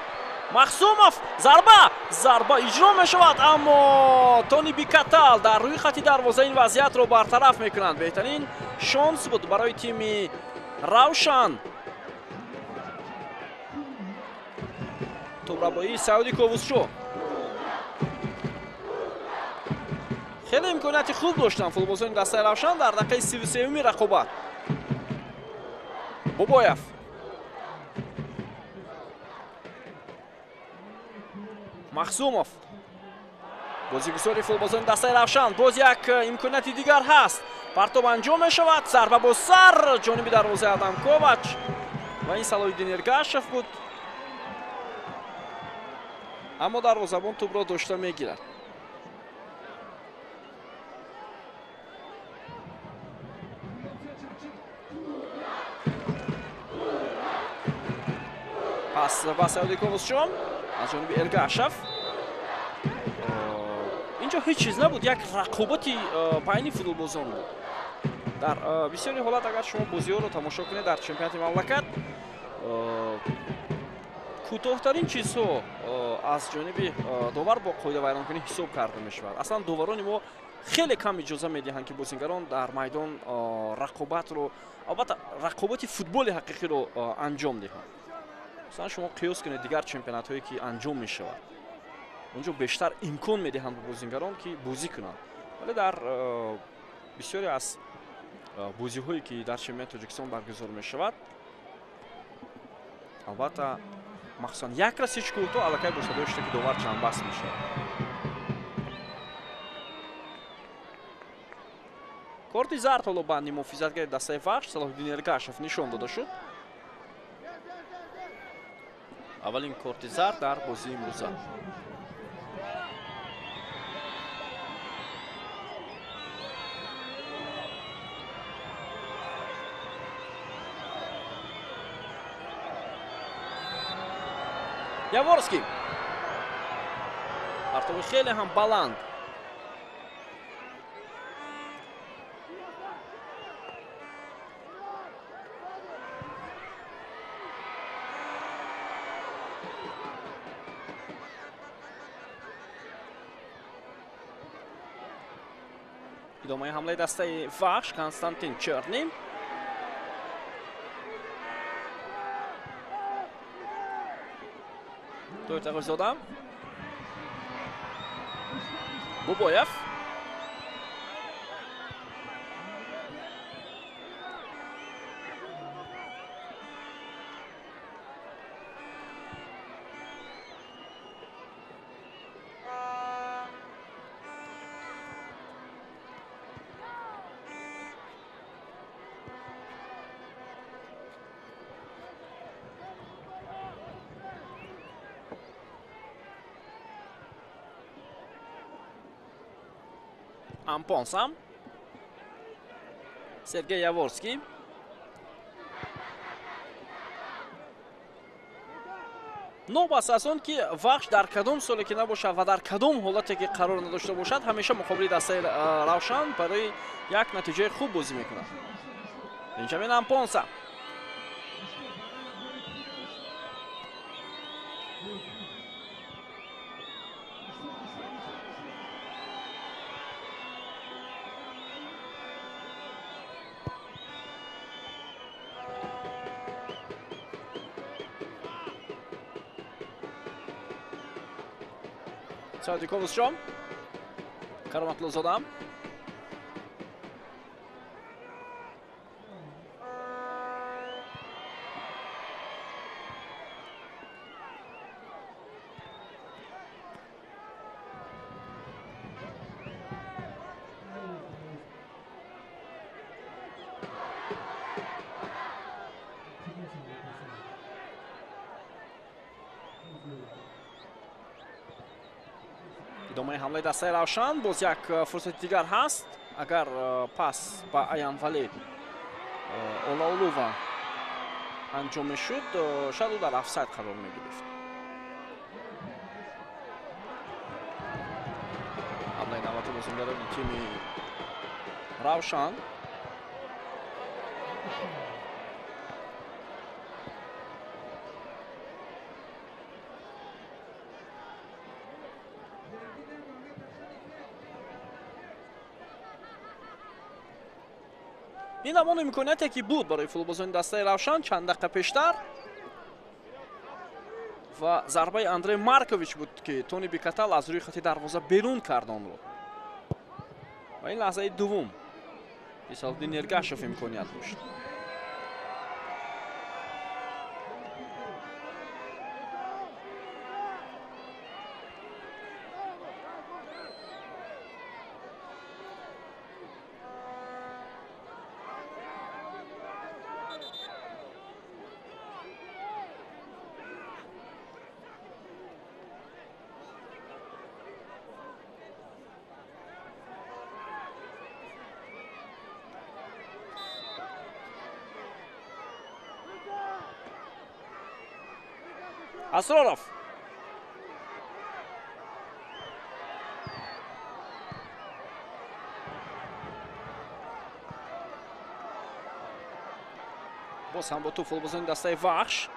Махсумов, зарба иҷро мешавад, аммо Тони Бикатал дар рӯи хати дарвоза ин вазъиятро бартараф мекунанд. Беҳтарин шонс буд барои тими Равшан. Тӯбрабоии Сауди Ковусшо. Хеле имконияти хуб доштанд футболбозони дастаи Равшан дар дақиқаи 33-уми рақобат. Бобоев, Махсумов, бозигузори футболбозони дастаи Равшан. Боз як имконияти дигар ҳаст. Партоб анҷом мешавад, зарба бо сар ҷониби дарвозаи Адам Ковач ва ин Салоҳиддин Эргашев буд, аммо дарвозабон тӯбро дошта мегирад. Пас ба Саёди Ковусшон аз ҷониби Эргашев. Инҷо ҳеҷ чиз набуд, як рақобати байни футболбозон буд. Дар бисёри ҳолат агар шумо бозиҳоро тамошо кунед дар чемпионати мамлакат, кӯтоҳтарин чизҳо аз ҷониби довар бо қоидавайронкунӣ ҳисоб карда мешавад. Аслан доварони мо хеле кам иҷоза медиҳанд, ки бозигарон дар майдон рақобатро, албатта рақобати футболи ҳақиқиро анҷом диҳанд. Масалан, шумо қиёс кунед дигар чемпионатҳое ки анҷом мешавад, онҷо бештар имкон медиҳанд ба бозигарон, ки бозӣ кунанд, вале дар бисёре аз бозиҳое ки дар чемпионати Тоҷикистон баргузор мешавад, албатта махсусан як расиш кӯтоҳ аллакай бо садои шуда, ки довар ҷанбаст мешавад. Корти зард ҳоло ба нимуҳофизатгари дастаи Вахш Салоҳиддин Эргашев нишон дода шуд. Аввалин корти зард дар бозии имрӯза. Яворский. Партоби хеле ҳам баланд. Идомаи ҳамлаи дастаи Вахш, Константин Черни. Тоир Тағирзода. Бобоев. Ампонсам. Сергей Яворский. Новобаста аз он ки Вахш дар кадом соле ки набошад ва дар кадом ҳолате ки қарор надошта бошад, ҳамеша муқобили дастаи Равшан барои як натиҷаи хуб бозӣ мекунад. Бенҷамин Ампонса. Саёди Ковусшон. Кароматлозода. Идомаи ҳамлаи дастаи Равшан, боз як фурсати дигар ҳаст. Агар пас ба Аянвали Олаулова анҷом мешуд, шояд ӯ дар офсайд қарор мегирифт. Ҳамлаи навбати бозингарони тими Равшан. Ин ҳамон имконияте ки буд барои футболбозони дастаи Равшан чанд дақиқа пештар ва зарбаи Андрей Маркович буд, ки Тони Бикатал аз рӯи хати дарвоза берун кард онро. Ва ин лаҳзаи дуввум Исалдин Эргашев имконият дошт. Асроров. Боз ҳам бо тӯб футболбозони дастаи Вахш.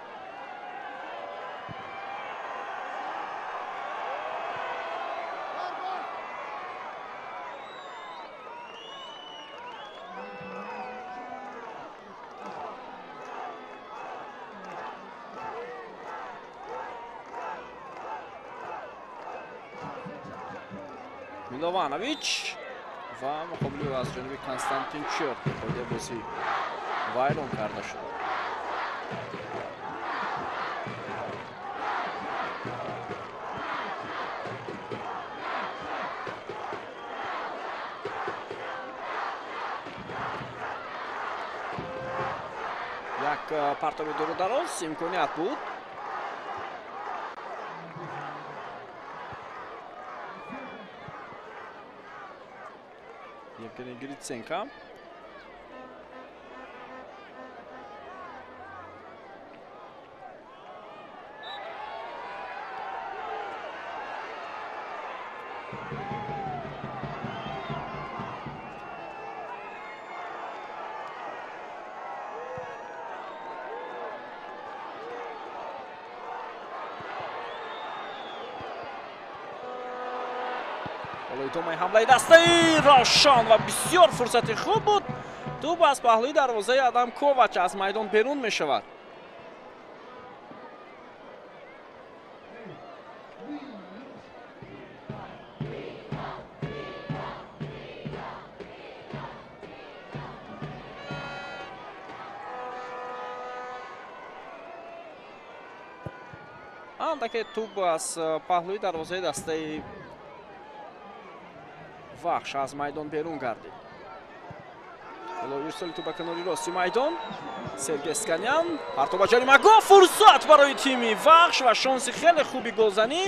Милованович ва муқобили ӯ аз ҷониби Константин Черт қоидаи бозӣ вайрон карда шуд. Як партоби дуру дароз имконият буд. Евгений Гриценко. Идомаи ҳамлаи дастаи Равшан ва бисёр фурсати хуб буд. Тӯб аз паҳлӯи дарвозаи Адам Ковач аз майдон берун мешавад. Андаке тӯб аз паҳлӯи дарвозаи дастаи Вахш аз майдон берун гардид. Ҳоло ирсоли тӯб ба канори рости майдон. Сергей Сканян партоба ҷаримагоҳ, фурсат барои тими Вахш ва шонси хеле хуби голзанӣ.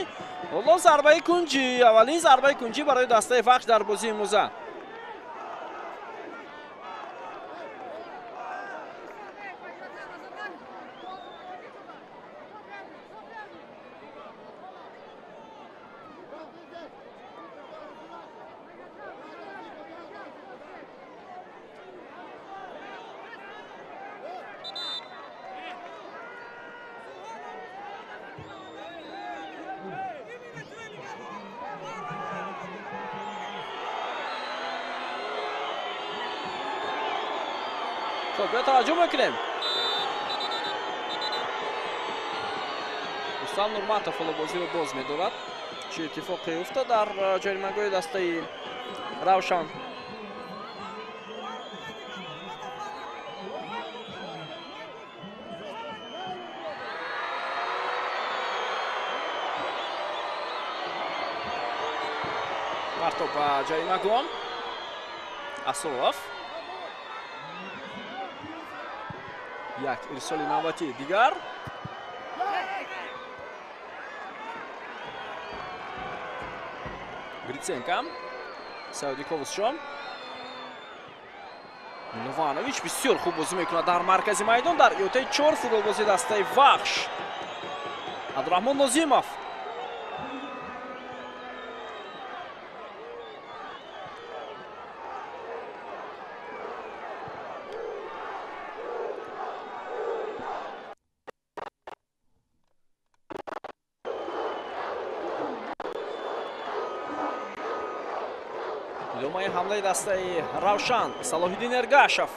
Ҳоло зарбаи кунҷӣ, аввалин зарбаи кунҷӣ барои дастаи Вахш дар бозии имрӯза. Хуб, таваҷҷӯҳ мекунем. Рустам Нурматов ҳоло бозиро боз медорад. Чӣ иттифоқе уфтод дар ҷаримагоҳи дастаи Равшан? Партоб ба ҷаримагоҳ. Асроров. Як ирсоли навбатии дигар. Гриценко. Саудиковсшон. Милованович бисёр хуб бозӣ мекунад дар маркази майдон. Дар иҳотаи 4 футболбози дастаи Вахш. Абдураҳмон Нозимов. Идомаи ҳамлаи дастаи Равшан. Салоҳиддин Эргашев.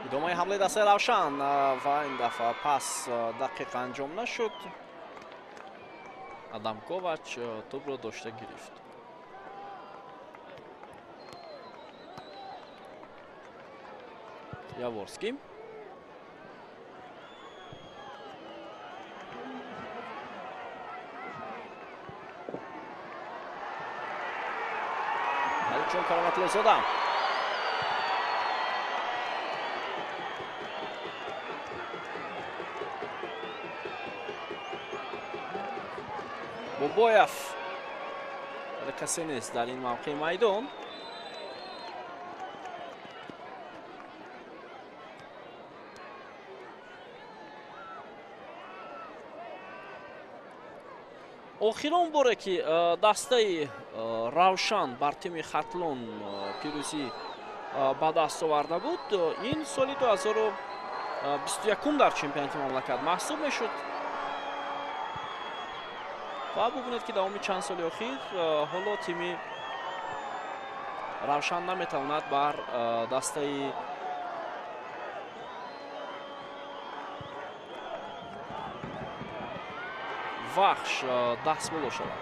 Идомаи ҳамлаи дастаи Равшан ва ин дафъа пас дақиқ анҷом нашуд. Адам Ковач тӯбро дошта гирифт. Яворский. Алиҷон Кароматуллозода. Бобоев. Касе нест дар ин мавқеи майдон. Охирон боре ки дастаи Равшан бар тими Хатлон пирӯзӣ ба даст оварда буд, ин соли 2021 дар чемпионати мамлакат маҳсуб мешуд. Ва бубинед ки давоми чанд соли охир ҳоло тими Равшан наметавонад бар дастаи Вахш даст боло шавад.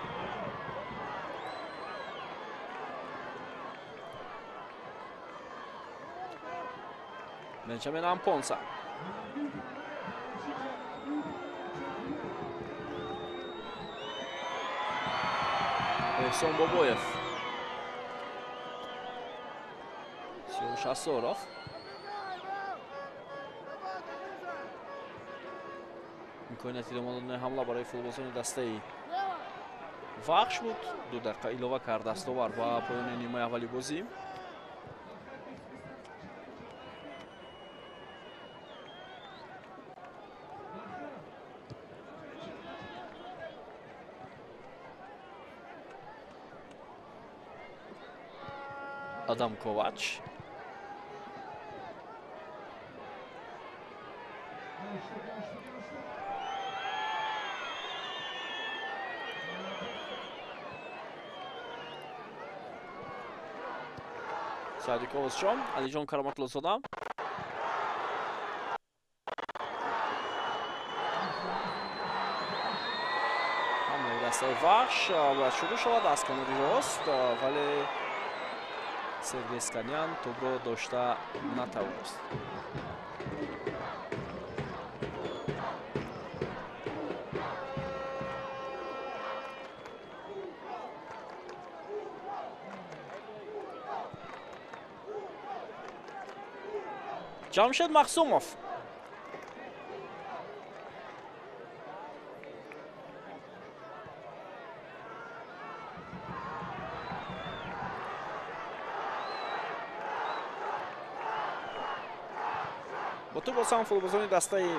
Бенҷамин Ампонса. Эҳсон Бобоев. Сиёвуш Асоров. Имконияти идома додани ҳамла барои футболбозони дастаи Вахш буд. 2 дақиқа илова кард дастовар ба поёни нимаи аввали бозӣ. Адам Ковач. Садиковсшон, Алиҷон Кароматуллозода. Ҳамлаи дастаи Вахш бояд шурӯъ шавад аз канори рост, вале Сергей Сканян тӯбро дошта натавонист. Ҷамшед Махсумов. Бо тӯб босам футболбозони дастаи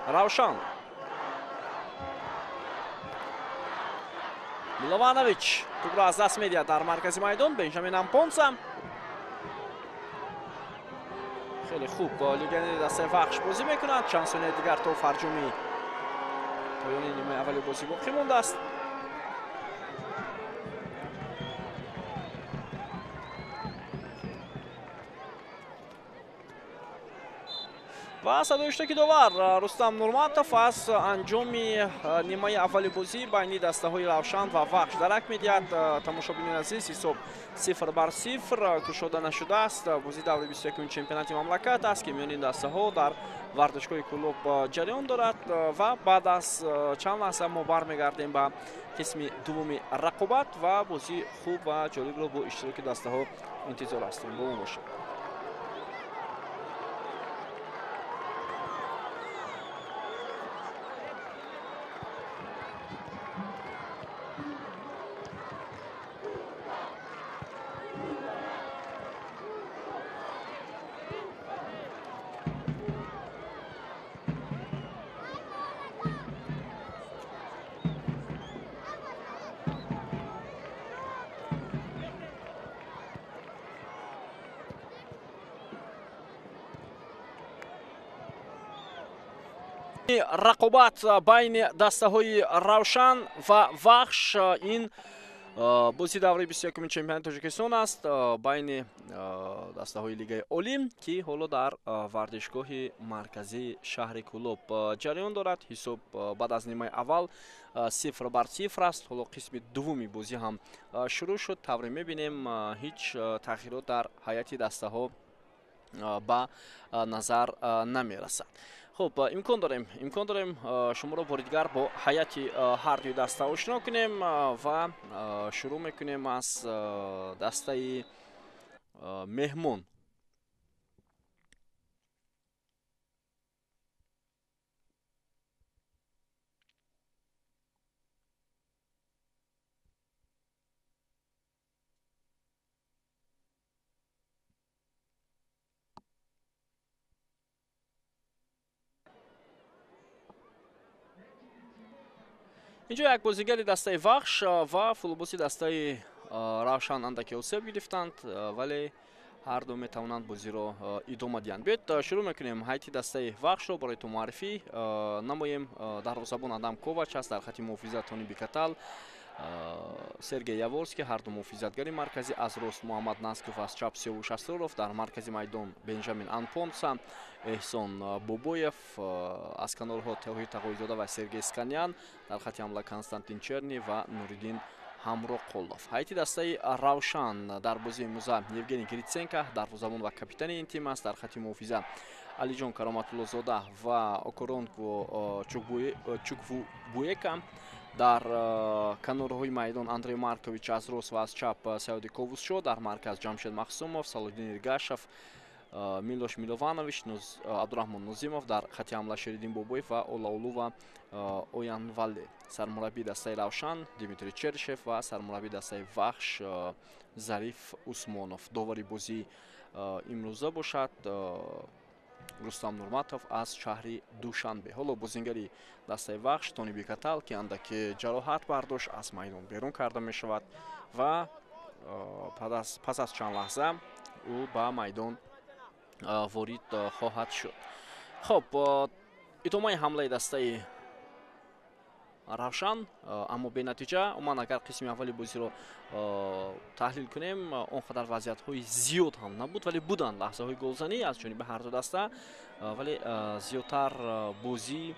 Равшан. Милованович тӯбро аз даст медиҳад дар маркази майдон. Бенҷамин Ампонса. Хеле хуб легионери дастаи Вахш бозӣ мекунад. Чанд сонияи дигар то фарҷоми поёни нимаи аввали бозӣ боқӣ мондааст. Ва садои иштироки довар Рустам Нурматов аз анҷоми нимаи аввали бозӣ байни дастаҳои Равшан ва Вахш дарак медиҳад. Тамошобинони азиз, ҳисоб 0-0 кушода нашудааст. Бозӣ даври 21-уми чемпионати мамлакат аст, ки миёни дастаҳо дар варзишгоҳи Кӯлоб ҷараён дорад ва баъд аз чанд лаҳза мо бармегардем ба қисми дуввуми рақобат ва бозии хуб ва ҷолибро бо иштироки дастаҳо интизор ҳастем. Бо мо бошед. Рақобат байни дастаҳои Равшан ва Вахш ин бозии давраи 21-уми чемпионати Тоҷикистон аст байни дастаҳои Лигаи Олӣ, ки ҳоло дар варзишгоҳи марказии шаҳри Кӯлоб ҷараён дорад. Ҳисоб баъд аз нимаи аввал 0-0 аст. Ҳоло қисми дуввуми бозӣ ҳам шурӯъ шуд. Тавре мебинем, ҳеҷ тағйирот дар ҳайати дастаҳо ба назар намерасад. Хуб, имкон дорем шуморо бори дигар бо ҳайати ҳар дуи даста ошино кунем ва шурӯъ мекунем аз дастаи меҳмон. Инҷо як бозигари дастаи Вахш ва футболбози дастаи Равшан андаке осеб гирифтанд, вале ҳар ду метавонанд бозиро идома диҳанд. Биёед шурӯъ мекунем ҳайати дастаи Вахшро барои ту муаррифӣ намоем. Дарвозабон Адам Ковач аст, дар хати муҳофизат Тони Бикатал, Сергей Яворский, ҳар ду муҳофизатгари марказӣ, аз рост Муҳаммад Насков, аз чап Сиёвуш Асроров, дар маркази майдон Бенҷамин Анпонса, Эҳсон Бобоев, аз канорҳо Тоҳир Тағоизода ва Сергей Сканян, дар хати ҳамла Константин Черни ва Нуриддин Ҳамроқулов. Ҳайати дастаи Равшан дар бозии имрӯза Евгений Гриценко дарвозабон ва капитани ин тим аст, дар хати муҳофиза Алиҷон Кароматуллозода ва Окоронко Чуквубуека, дар канорҳои майдон Андрей Маркович аз рост ва аз чап Саёди Ковусшо, дар марказ Ҷамшед Махсумов, Салоҳиддин Иргашев, Милош Милованович, Абдураҳмон Нозимов, дар хати ҳамла Шериддин Бобоев ва Олаулува Оянвале. Сармураббии дастаи Равшан Дмитрий Чершев ва сармураббии дастаи Вахш Зариф Усмонов. Довари бозии имрӯза бошад Рустам Нурматов аз шаҳри Душанбе. Ҳоло бозингари дастаи Вахш Тони Бикатал, ки андаке ҷароҳат бардошт, аз майдон берун карда мешавад ва пас аз чанд лаҳза ӯ ба майдон ворид хоҳад шуд. Хуб, идомаи ҳамлаи дастаи Равшан, аммо бенатиҷа. Умуман агар қисми аввали бозиро таҳлил кунем, он қадар вазъиятҳои зиёд ҳам набуд, вале буданд лаҳзаҳои голзанӣ аз ҷониби ҳар ду даста, вале зиёдтар бозӣ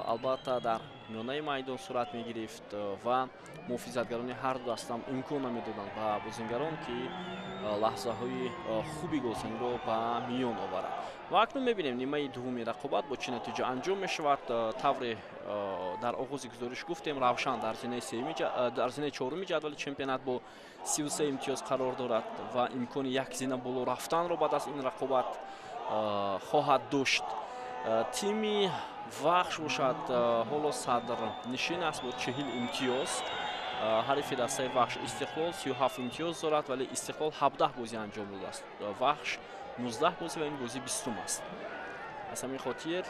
албатта дар миёнаи майдон сурат мегирифт ва муҳофизатгарони ҳар ду даста имкон намедоданд ба бозингарон, ки лаҳзаҳои хуби голзаниро ба миён оваранд. Ва акнун мебинем нимаи дуввуми рақобат бо чӣ натиҷа анҷом мешавад. Тавре дар оғози гузориш гуфтем, Равшан дар зинаи чоруми ҷадвали чемпионат бо 33 имтиёз қарор дорад ва имкони як зина боло рафтанро баъд аз ин рақобат хоҳад дошт. Тими Вахш бошад ҳоло садрнишин аст бо 40 имтиёз. Ҳарифи дастаи Вахш Истиқлол 37 имтиёз дорад, вале Истиқлол 17 бозӣ анҷом додааст. Вахш 19 бозӣ ва ин бозӣ 20 аст. Аз ҳамин хотир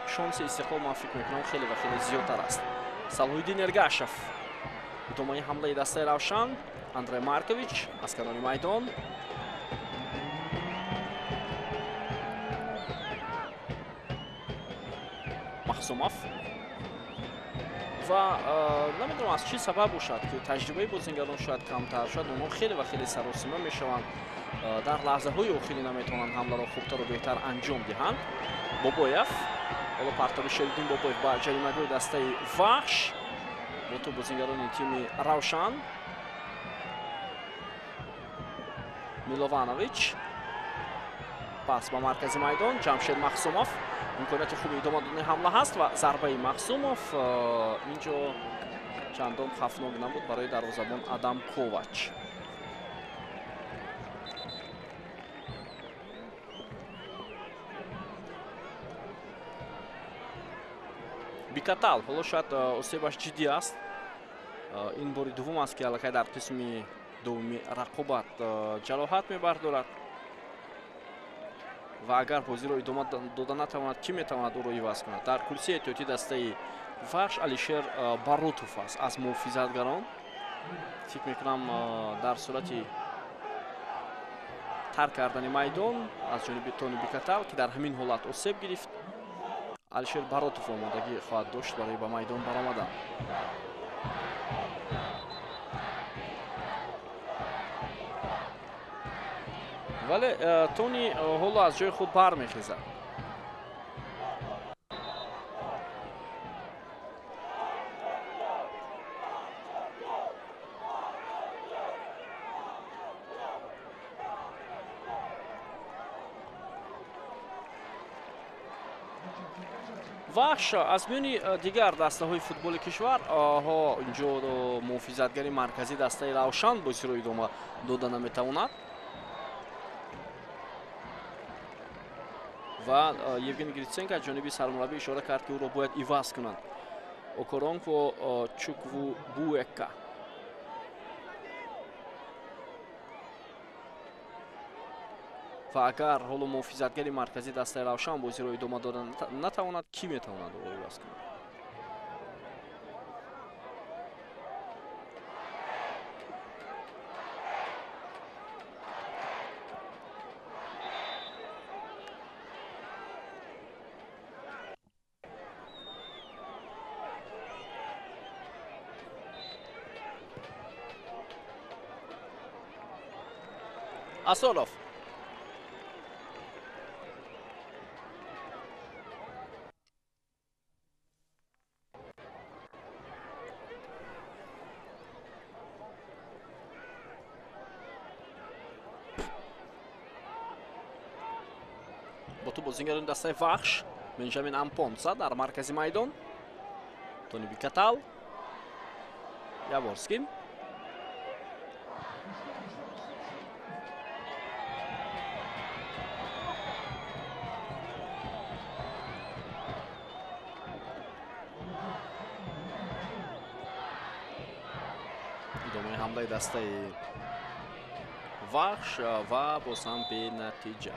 шонси Истиқлол ман фикр мекунам хеле ва хеле зиёдтар аст. Салоҳиддин Эргашев, идомаи ҳамлаи дастаи Равшан, Андрей Маркович аз канори майдон. Махсумов ва намедонам аз чӣ сабаб бошад, ки таҷрибаи бозингарон шояд камтар, шояд онҳо хеле ва хеле саросима мешаванд. Дар лаҳзаҳои охирӣ наметавонанд ҳамларо хубтару беҳтар анҷом диҳанд. Бобоев, ҳоло партоби Шериддин Бобоев ба ҷаримагоҳи дастаи Вахш бо тӯб бозингарони тими Равшан. Милованович пас ба маркази майдон, Ҷамшед Махсумов. Имконияти хуби идома додани ҳамла ҳаст ва зарбаи Махсумов инҷо чандон хавфнок набуд барои дарвозабон Адам Ковач. Бикатал ҳоло шояд осебаш ҷиддӣ аст. Ин бори дуввум аст, ки аллакай дар қисми дуввуми рақобат ҷароҳат мебардорад ва агар бозиро идома дода натавонад, кӣ метавонад ӯро иваз кунад? Дар курсии эҳтиётии дастаи Вахш Алишер Баротов аст аз муҳофизатгарон. Фикр мекунам, дар сурати тарк кардани майдон аз ҷониби Тони Бикатал, ки дар ҳамин ҳолат осеб гирифт, Алишер Баротов омодагӣ хоҳад дошт барои ба майдон баромадан. Вале Тони ҳоло аз ҷои худ бармехезад. Вахш аз миёни дигар дастаҳои футболи кишвар ҳо инҷо муҳофизатгари марказии дастаи Равшан бозиро идома дода наметавонад ва Евгений Гриценко аз ҷониби сармураббӣ ишора кард, ки ӯро бояд иваз кунанд. Окоронкво Чуквубуека. Ва агар ҳоло муҳофизатгари марказии дастаи Равшан бозиро идома дода натавонад, кӣ метавонад ӯро иваз кунад? Асолов. Бо тӯб бозингарони дастаи Вахш, Бенҷамин Ампонса дар маркази майдон, Тони Бикатал, Яворский. Идомаи ҳамлаи дастаи Вахш ва боз ҳам бенатиҷа.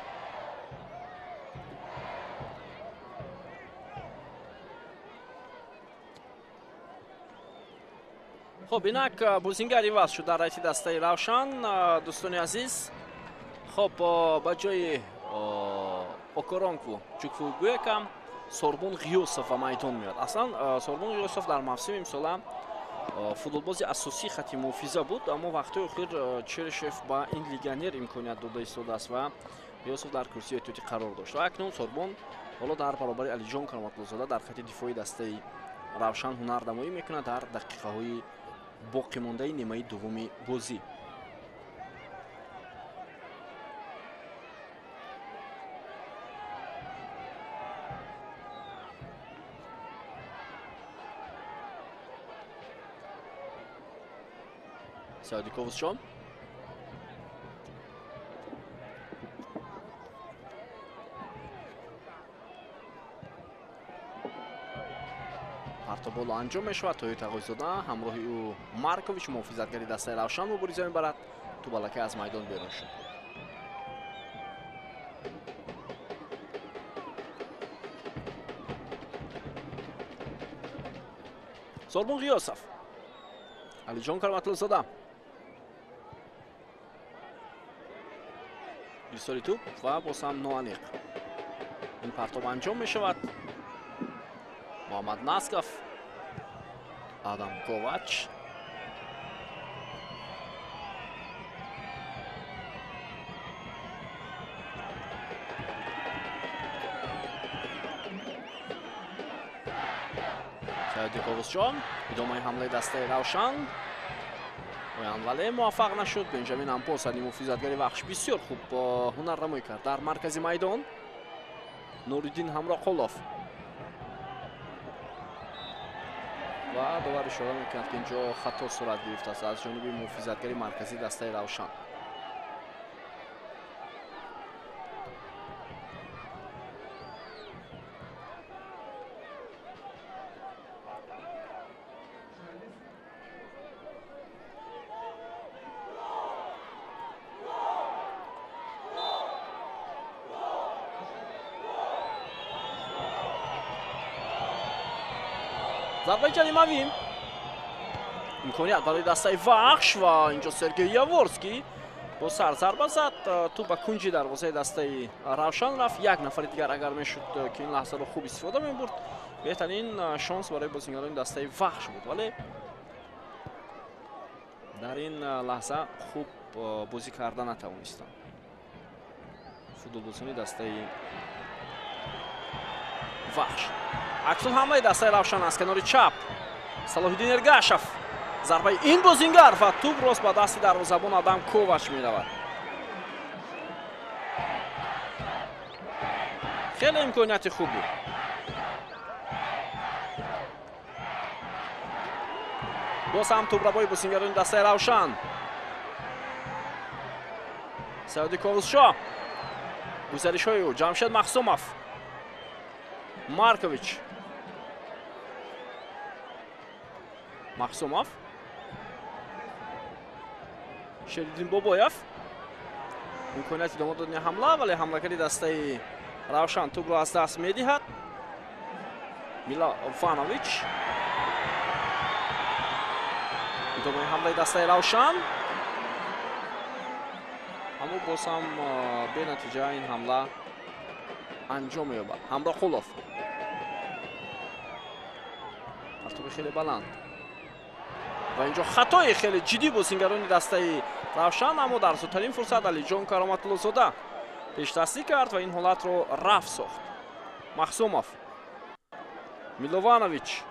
Хоб, инак бозингар иваз шуд дар райти дастаи Равшан, дӯстони азиз. Хоб, ба ҷои Окоронкву Чуквубуека Сорбон Ғиёсов ба майдон меояд. Аслан Сорбон Ғиёсов дар мавсими имсола футболбози асосии хати муҳофиза буд, аммо вақтҳои охир Черышев ба ин легионер имконият дода истодааст ва Ғиёсов дар курсии эҳтиётӣ қарор дошт. Ва акнун Сорбон ҳоло дар баробари Алиҷон Кароматлозода дар хати дифоии дастаи Равшан ҳунарнамоӣ мекунад дар дақиқаҳои боқимондаи нимаи дуввуми бозӣ. Саидиковсҷон партоболо анҷом мешавад. Тоҳир Тағойзода ҳамроҳи ӯ Маркович муҳофизатгари дастаи Равшан мубориза мебарад. Тӯб аллакай аз майдон берун шуд. Сорбон Ғиёсов, Алиҷон Кароматлозода, ирсоли тӯб ва боз ҳам ноаниқ. Ин партоб анҷом мешавад. Муҳаммад Насков, Адам Ковач. Саёди Ковусшоҳ, идомаи ҳамлаи дастаи Равшан. Вале муваффақ нашуд. Бенҷамин Ампоса, муҳофизатгари Вахш, бисёр хуб ҳунарнамоӣ кард дар маркази майдон. Нуриддин Ҳамроқулов ва довар ишора мекунад, ки инҷо хато сурат гирифтааст аз ҷониби муҳофизатгари марказии дастаи Равшан. Зарбаи ҷаримавӣ, имконият барои дастаи Вахш ва инҷо Сергей Яворский бо сар зарба зад. Тӯп ба кунҷи дарвозаи дастаи Равшан рафт. Як нафари дигар агар мешуд, ки ин лаҳзаро хуб истифода мебурд, беҳтарин шонс барои бозингарони дастаи Вахш буд, вале дар ин лаҳза хуб бозӣ карда натавонистанд футболбозони дастаи Вахш. Аксун ҳамлаи дастаи Равшан аз канори чап. Салоҳиддин Эргашев, зарбаи ин бозингар ва тӯп рост ба дасти дарвозабон Адам Ковач меравад. Хеле имконияти хуб буд. Боз ҳам тӯпрабои бозингарони дастаи Равшан. Саёди Ковусшоҳ, гузаришҳои ӯ, Ҷамшед Махсумов, Маркович, Махсумов, Шериддин Бобоев. Имконияти идома додани ҳамла, вале ҳамлагари дастаи Равшан тӯпро аз даст медиҳад. Милованович, идомаи ҳамлаи дастаи Равшан, аммо боз ҳам бенатиҷа ин ҳамла анҷом меёбад. Ҳамроқулов, партоби хеле баланд ва инҷо хатои хеле ҷиддӣ бозингарони дастаи Равшан, аммо дар зудтарин фурсат Алиҷон Кароматуллозода пешдастӣ кард ва ин ҳолатро рафт сохт. Махсумов, Милованович,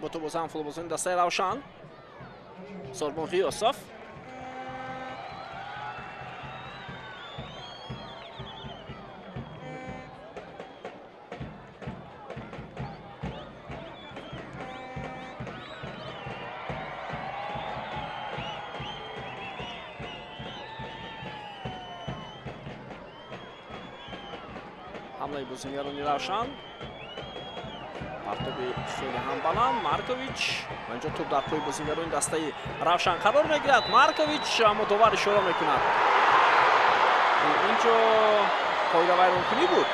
бо тӯп боз ҳам футболбозони дастаи Равшан. Сорбон Ғиёсов, ҳамлаи бозингарони Равшан, партоби хеле ҳам баланд. Маркович ва инҷо тӯп дар пои бозингарони дастаи Равшан қарор мегирад. Маркович, аммо довар ишора мекунад. Инҷо қоидавайронкунӣ буд.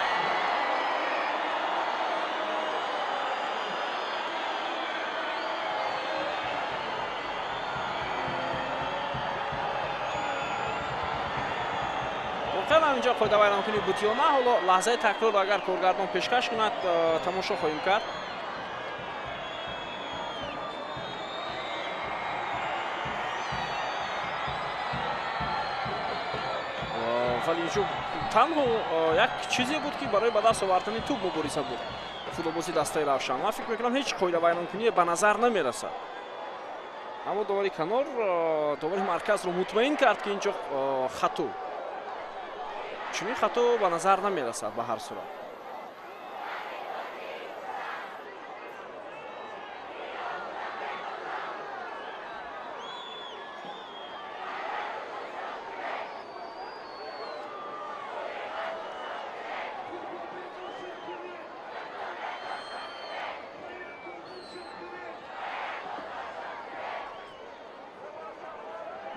Воқеан ҳам инҷо қоидавайронкунӣ буд ё на, ҳоло лаҳзаи такрорро агар коргардон пешкаш кунад, тамошо хоҳем кард. Вале инҷо танҳо як чизе буд, ки барои ба даст овардани тӯп мубориза буд футболбози дастаи Равшан. Ман фикр мекунам, ҳеҷ қоидавайронкуние ба назар намерасад, аммо довари канор довари марказро мутмаин кард, ки инҷо хато, чунин хато ба назар намерасад ба ҳар сурат.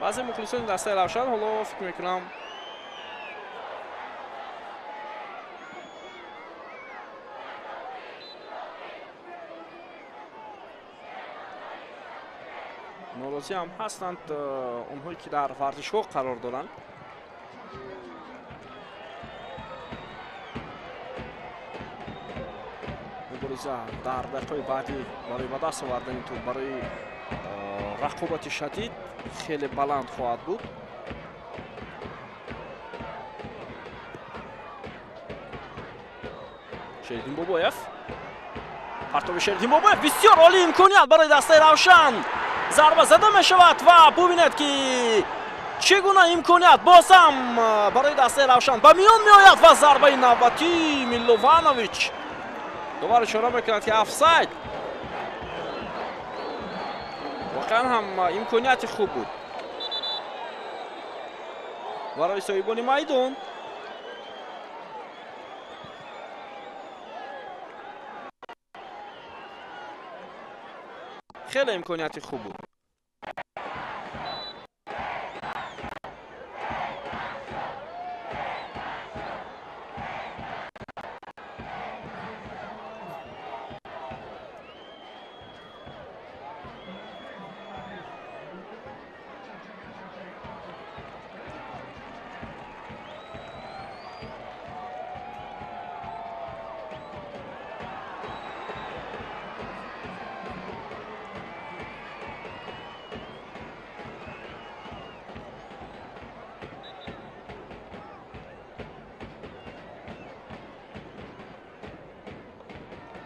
Баъзе мухлисони дастаи Равшан ҳоло фикр мекунам норозӣ ҳам ҳастанд, онҳое ки дар варзишгоҳ қарор доранд. Мубориза дар дақиқаи баъдӣ барои ба даст овардани тӯб, барои рақобати шадид хеле баланд хоҳад буд. Шериддин Бобоев, партоби Шериддин Бобоев, бисёр олӣ имконият барои дастаи Равшан. Зарба зада мешавад ва бубинед ки чӣ гуна имконият боз ҳам барои дастаи Равшан ба миён меояд ва зарбаи навбатӣ Милованович. Довар ишора мекунад ки офсайд. Воқеан ҳам имконияти хуб буд барои соҳибони майдон. Хеле имконияти хуб буд.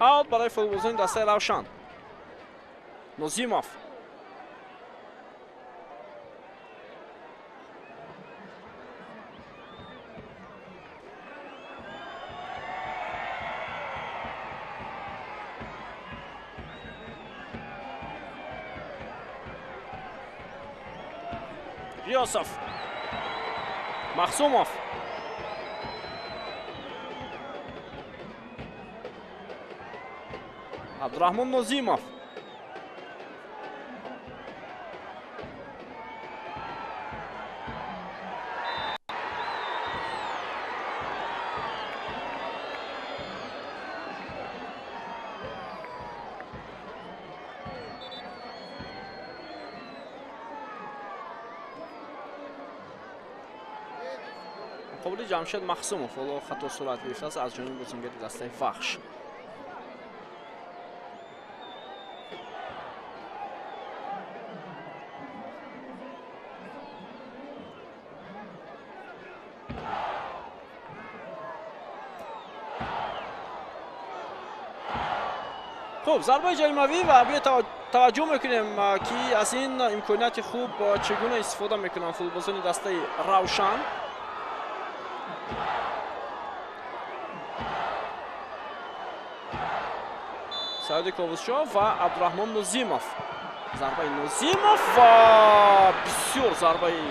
Аут барои футболбозони дастаи Равшан. Нозимов. Ғиёсов. Махсумов. Абдурахмон Нозимов. Муқобили Ҷамшед Махсумов ҳоло хато сурат гирифтааст аз ҷониби бозингари дастаи Вахш. Хуб, зарбаи ҷаримавӣ ва биё таваҷҷӯҳ мекунем ки аз ин имконияти хуб чӣ гуна истифода мекунанд футболбозони дастаи Равшан. Саиди Ковусшоҳ ва Абдурахмон Нозимов. Зарбаи Нозимов ва бисёр зарбаи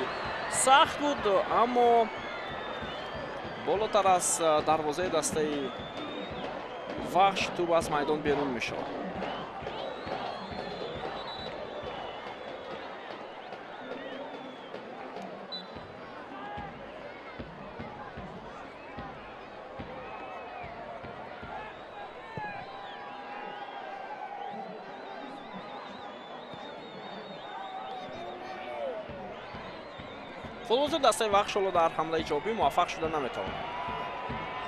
сахт буд, аммо болотар аз дарвозаи дастаи Вахш тӯб аз майдон берун мешавад. Футболбозони дастаи Вахш ҳоло дар ҳамлаи ҷавобӣ муваффақ шуда наметавонанд.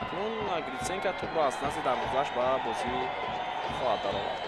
Акнун Гритсенко тӯбро аз назди дарвозааш ба бозӣ хоҳад даровард.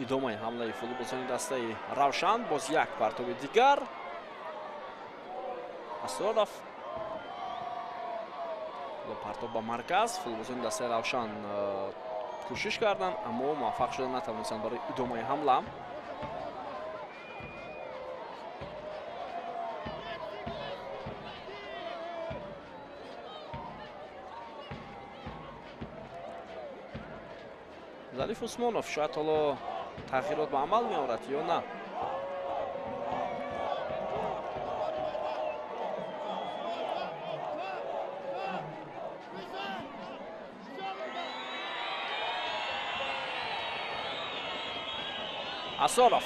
Идомаи ҳамлаи футболбозони дастаи Равшан, боз як партоби дигар. Асроров партоб ба марказ. Футболбозони дастаи Равшан Кӯшиш карданд, аммо муваффақ шуда натавонистанд барои идомаи ҳамла. Зариф Усмонов шояд ҳоло тағйирот ба амал меорад ё на. Асоров.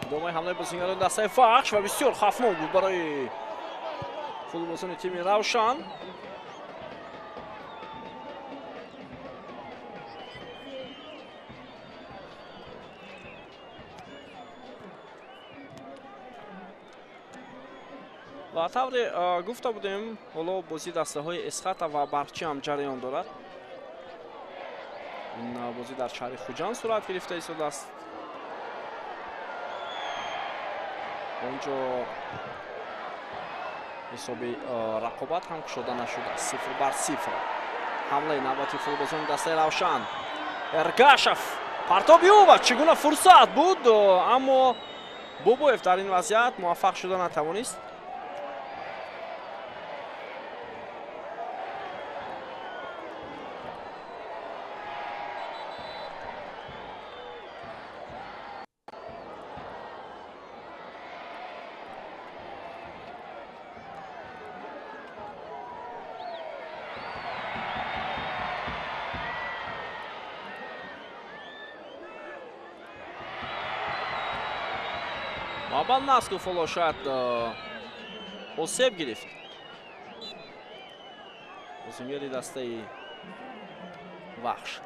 Идомаи ҳамлаи бозингарони дастаи Вахш ва бисёр хавфнок буд барои футболбозони тими Равшан. Ва тавре гуфта будем, ҳоло бозии дастаҳои Эсхата ва Барқчӣ ҳам ҷараён дорад. Ин бозӣ дар шаҳри Хуҷанд сурат гирифта истодааст. Онҷо ҳисоби рақобат ҳам кушода нашудааст. 0-0. Ҳамлаи навбати футболбозони дастаи Равшан. Эргашев партоби ӯ ва чӣ гуна фурсат буд, аммо Бобоев дар ин вазъият муваффақ шуда натавонист. Мабал Насков ҳоло шояд осеб гирифт. Бозингари дастаи Вахш.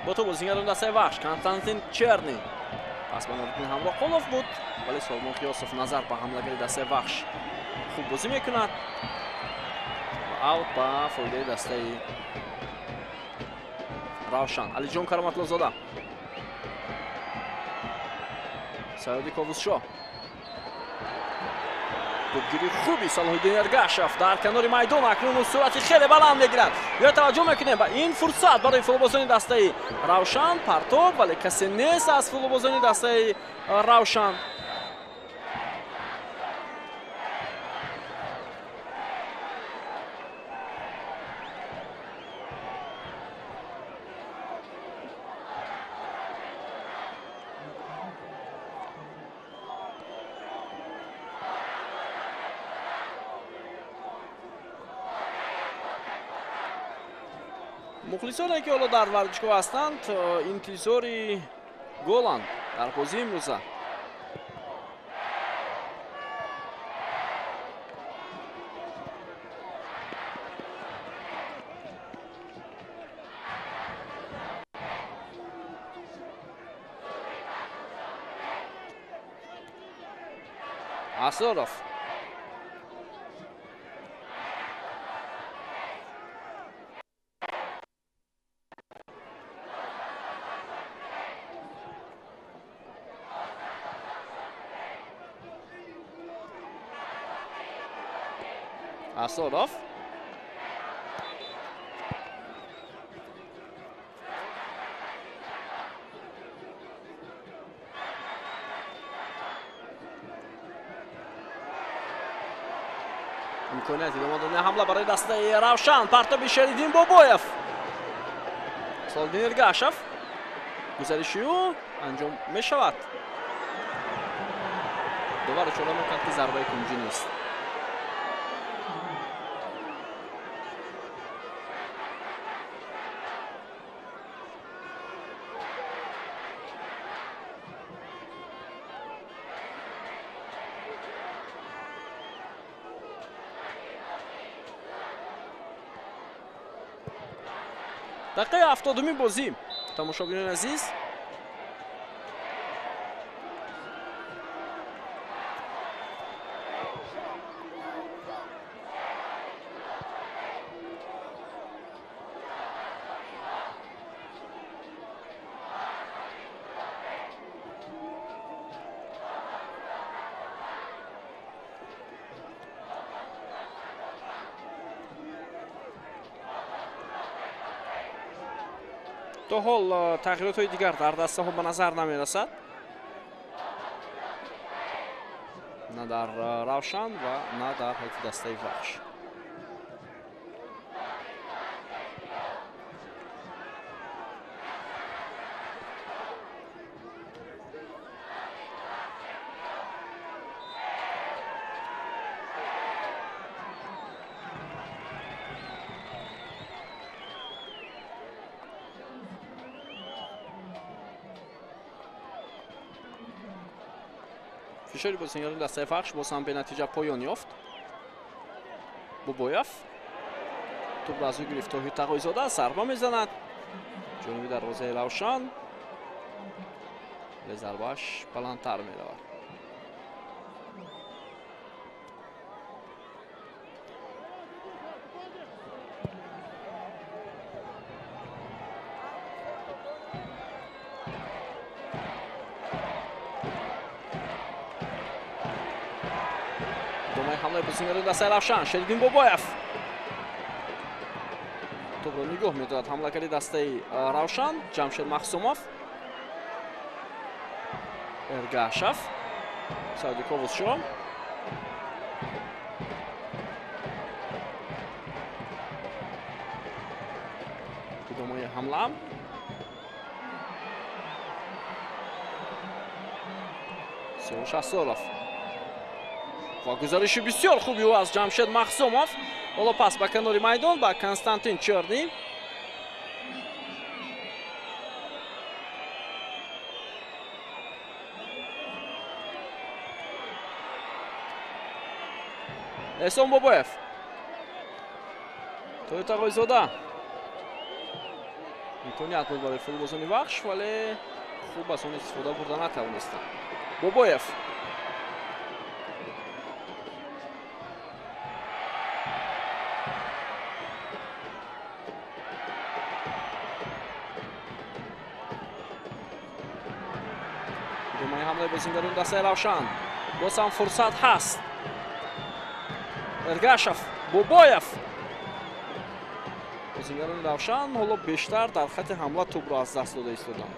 Бо бозингарони дастаи Вахш Константин Черни. Пас ба Нуриддин Ҳамроқулов буд, вале Соломон Қиёсов назар ба ҳамлагари дастаи Вахш хуб бозӣ мекунад ва аут ба фоидаи дастаи Равшан. Алиҷон Кароматлозода, Саёди Ковусшоҳ. Топгири хуби Салоҳиддин Эргашев дар канори майдон акнун суръати хеле баланд мегирад. Биё таваҷҷӯҳ мекунем ба ин фурсат барои футболбозони дастаи Равшан. Партоб, вале касе нест аз футболбозони дастаи Равшан. Мухлисоне ки ҳоло дар варзишгоҳ ҳастанд, интизори голанд дар бозии имрӯза. Асоров. Асоров. Имконият идома додани ҳамла барои дастаи Равшан. Партоби Шериддин Бобоев. Солиддин Эргашев. Гузариши ӯ анҷом мешавад. Довар ишора мекунад, ки зарбаи кунҷӣ нест. Дақиқаи 70-уми бозӣ, тамошобинони азиз. То ҳол тағйиротҳои дигар дар дастаҳо ба назар намерасад, на дар Равшан ва на дар ҳайати дастаи Вахш. Фишори бозингарони дастаи Вахш боз ҳам бенатиҷа поён ёфт. Бобоев тӯбро аз ӯ гирифт. Тоҳир Тағоизода зарба мезанад ҷониби дарвозаи Равшан, вале зарбааш баландтар меравад. Ҳамлаи бозингарони дастаи Равшан, Шериддин Бобоев тӯбро нигоҳ медорад. Ҳамлагари дастаи Равшан Ҷамшед Махсумов, Эргашев, Саиди Ковусшо. Идомаи ҳамла. Сиёвуш Асоров ва гузариши бисёр хуби ӯ аз Ҷамшед Махсумов. Ҳоло пас ба канори майдон ба Константин Черни. Эҳсон Бобоев, Тоҳир Тағоизода. Имконият буд барои футболбозони Вахш, вале хуб аз он истифода бурда натавонистанд. Бобоев ҳамлаи бозингарони дастаи Равшан. Боз ҳам фурсат ҳаст. Эргашев, Бобоев. Бозингарони Равшан ҳоло бештар дар хати ҳамла тӯбро аз даст дода истоданд.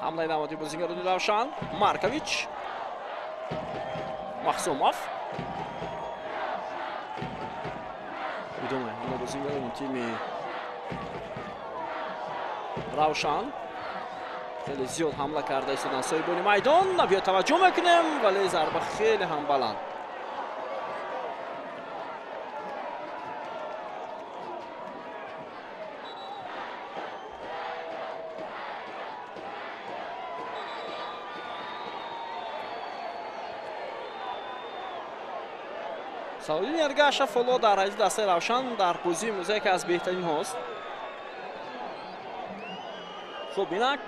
Ҳамлаи навбатии бозингарони Равшан, Маркович, Махсумов. Идомаи ҳамла бозингарони тими Равшан. Хеле зиёд ҳамла карда истоданд соҳибони майдон. Биё таваҷҷӯҳ мекунем, вале зарба хеле ҳам баланд. Салоҳиддин Эргашев ҳоло дар ҳайати дастаи Равшан дар бозии имрӯза яке аз беҳтаринҳост. Хуб, инак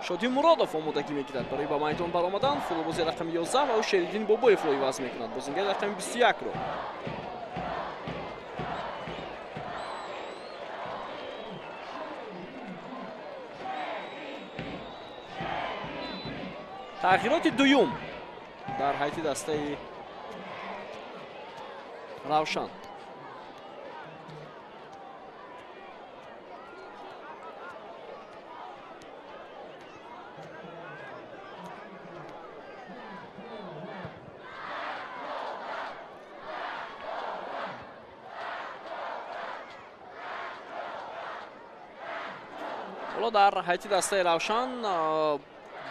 Шодӣ Муродов омодагӣ мегирад барои ба майдон баромадан. Футболбози рақами 11 ва ӯ Шериддин Бобоевро иваз мекунад, бозингари рақами 21-ро. Тағйироти дуюм дар ҳайати дастаи Равшан. Ҳоло дар ҳайати дастаи Равшан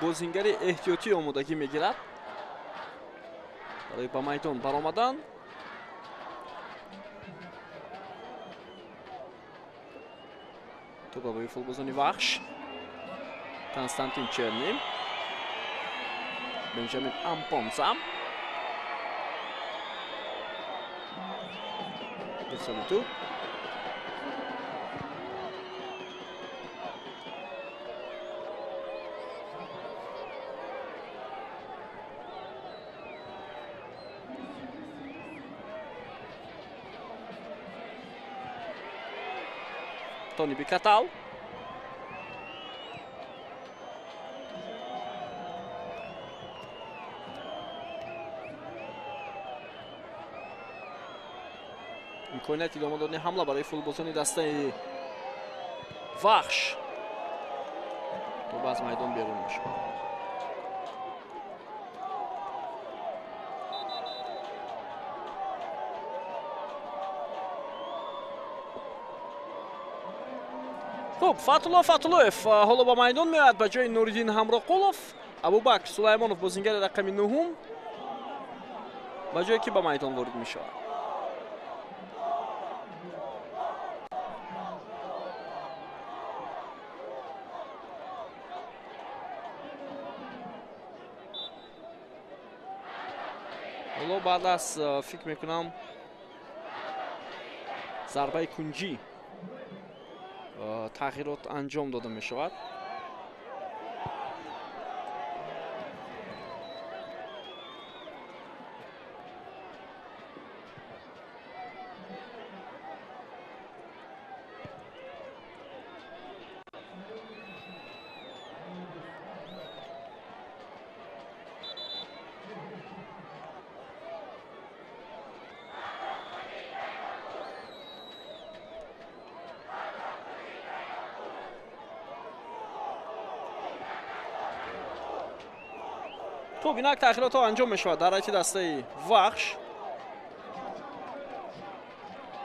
бозингари эҳтиётӣ омодагӣ мегирад барои ба майдон баромадан. Тӯп барои футболбозони Вахш. Константин Черни, Бенҷамин Ампонса. Ирсоли тӯп. Тони Бикатал. Имконияти идома додани ҳамла барои футболбозони дастаи Вахш. Тӯп аз майдон берун мешавад. Хуб, Фатулло Фатуллоев ҳоло ба майдон меояд ба ҷои Нуриддин Ҳамроқулов. Абубакр Сулаймонов бозингари рақами 9 ба ҷое ки ба майдон ворид мешавад. Ҳоло баъд аз фикр мекунам зарбаи кунҷӣ тағйирот анҷом дода мешавад. Хуб, инак тағйиротҳо анҷом мешавад дар ҳайати дастаи Вахш.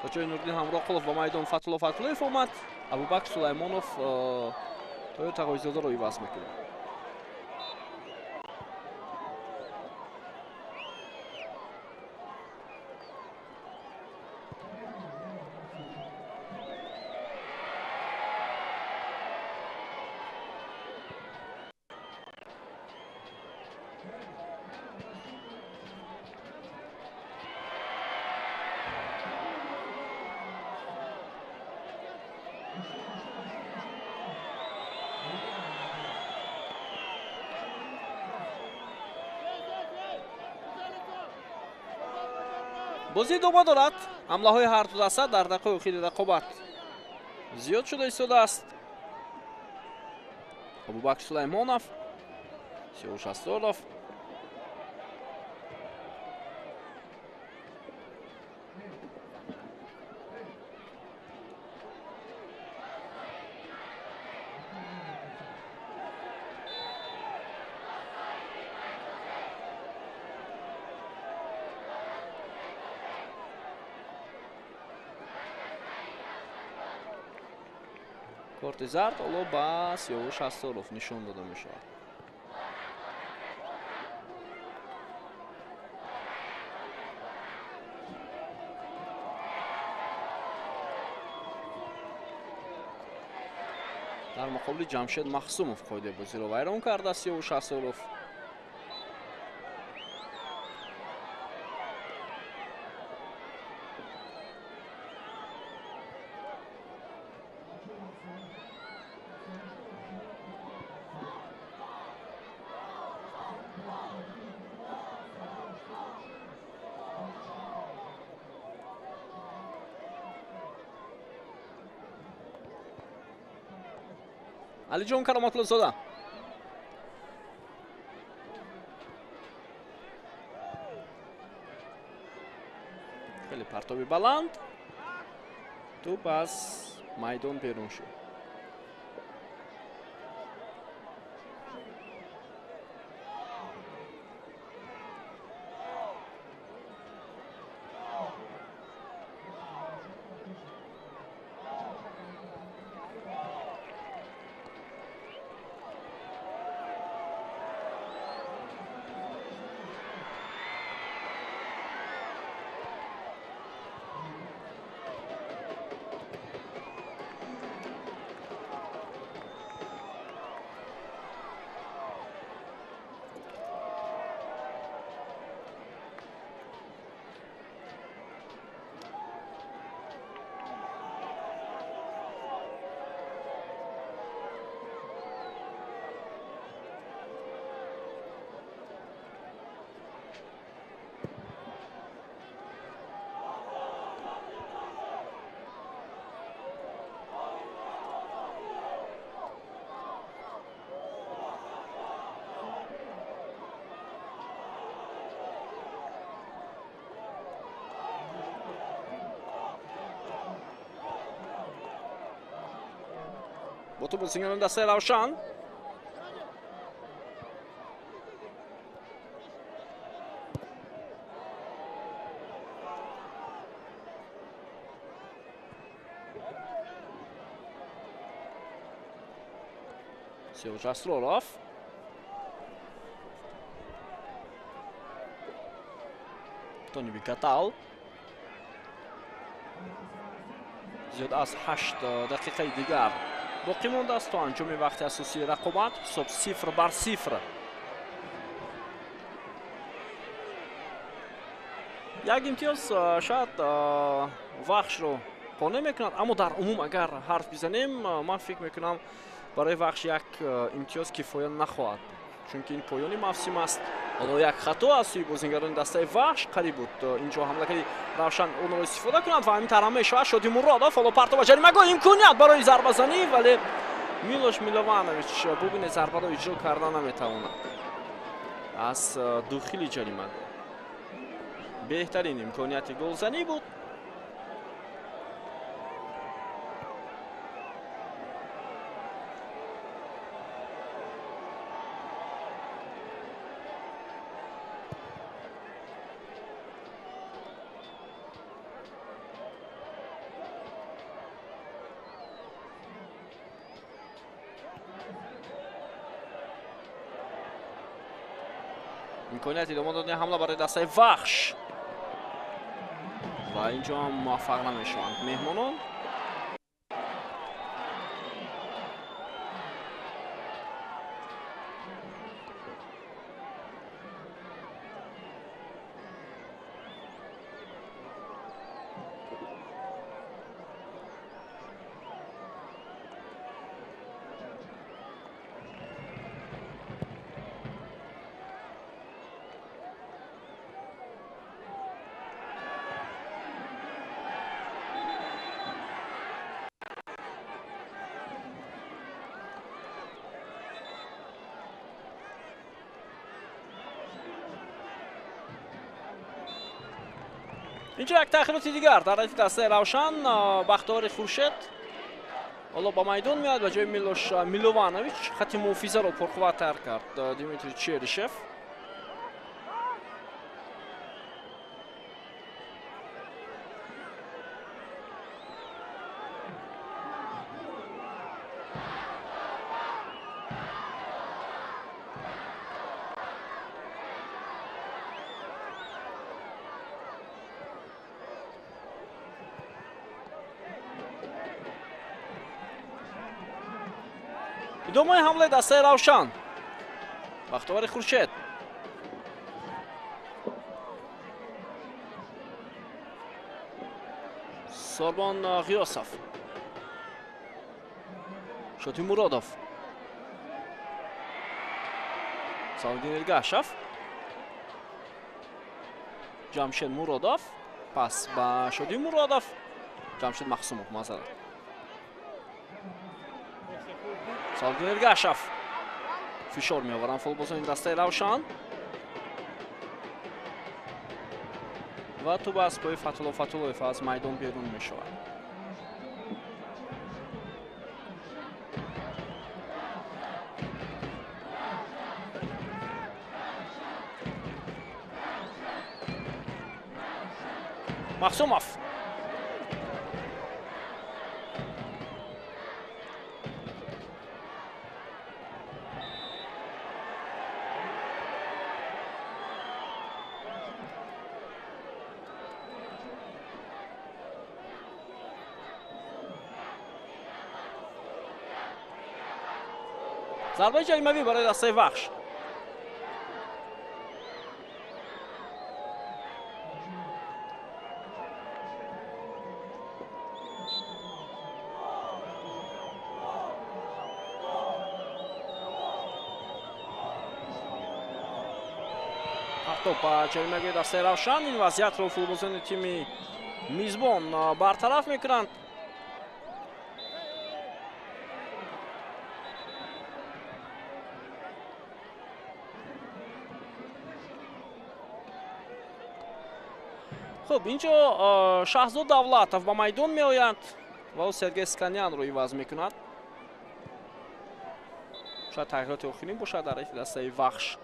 Ба ҷои Нуриддин Ҳамроқулов ба майдон Фатулло Фатуллоев омад. Абубакр Сулаймонов Тоҳир Тағоизодаро иваз мекунад. Бозӣ идома дорад. Ҳамлаҳои ҳарду даста дар дақиқаи охири рақобат зиёд шуда истодааст. Абубакр Сулаймонов, Сиёвуш Асторов. Корти зард ҳоло ба Сиёвуш Асторов нишон дода мешавад. Дар муқобили Ҷамшед Махсумов қоидаи бозиро вайрон карда Сиёвуш Асторов. Алиҷон Кароматлузода. Хеле партоби баланд. Тӯп аз майдон берун шуд. Бо тӯб бозигарони дастаи Равшан. Сиёвуш Асроров. Тониби Катал. Зиёд аз 8 дақиқаи дигар боқӣ мондааст то анҷоми вақти асосии рақобат. Ҳисоб 0-0. Як имтиёз шояд Вахшро қонеъ мекунад, аммо дар умум агар ҳарф бизанем, ман фикр мекунам барои Вахш як имтиёз кифоя нахоҳад буд, чунки ин поёни мавсим аст. Ҳоло як хато аз сӯи бозингарони дастаи Вахш қариб буд инҷо ҳамлакари Равшан онро истифода кунад ва ҳамин тавр ҳам мешавад. Шоди Муродов ҳоло партоб ба ҷаримагоҳ, имконият барои зарбазанӣ, вале Милош Милованович бубинед зарбаро иҷро карда наметавонад аз дохили ҷаримагоҳ. Беҳтарин имконияти голзанӣ буд. Имконият идома додани ҳамла барои дастаи Вахш ва инҷо ҳам муваффақ намешаванд меҳмонон. Инҷо як таъхироти дигар дар радифи дастаи Равшан. Бахтовари Хуршед ҳоло ба майдон меояд ба ҷои Милош Милованович. Хати муҳофизаро пурқувваттар кард Дмитрий Черишев. Идомаи ҳамлаи дастаи Равшан. Бахтовари Хуршед. Сорбон Ғиёсов. Шоди Муродов. Салиддин Эргашев. Ҷамшед Муродов. Пас ба Шоди Муродов. Ҷамшед Махсумов, маъзарат. Салиддин Эргашев. Фишор меоваранд футболбозони дастаи Равшан ва тӯб аз пои Фатулло Фатуллоев аз майдон берун мешавад. Махсумов. Зарбаи ҷаримавӣ барои дастаи Вахш. Партоб ба ҷаримагоҳи дастаи Равшан. Ин вазъиятро футболбозони тими мизбон бартараф мекунанд. Хуб, инҷо Шаҳзод Давлатов ба майдон меояд ва ӯ Сергей Сканянро иваз мекунад. Шояд тағйироти охирин бошад дар ҳайати дастаи Вахш.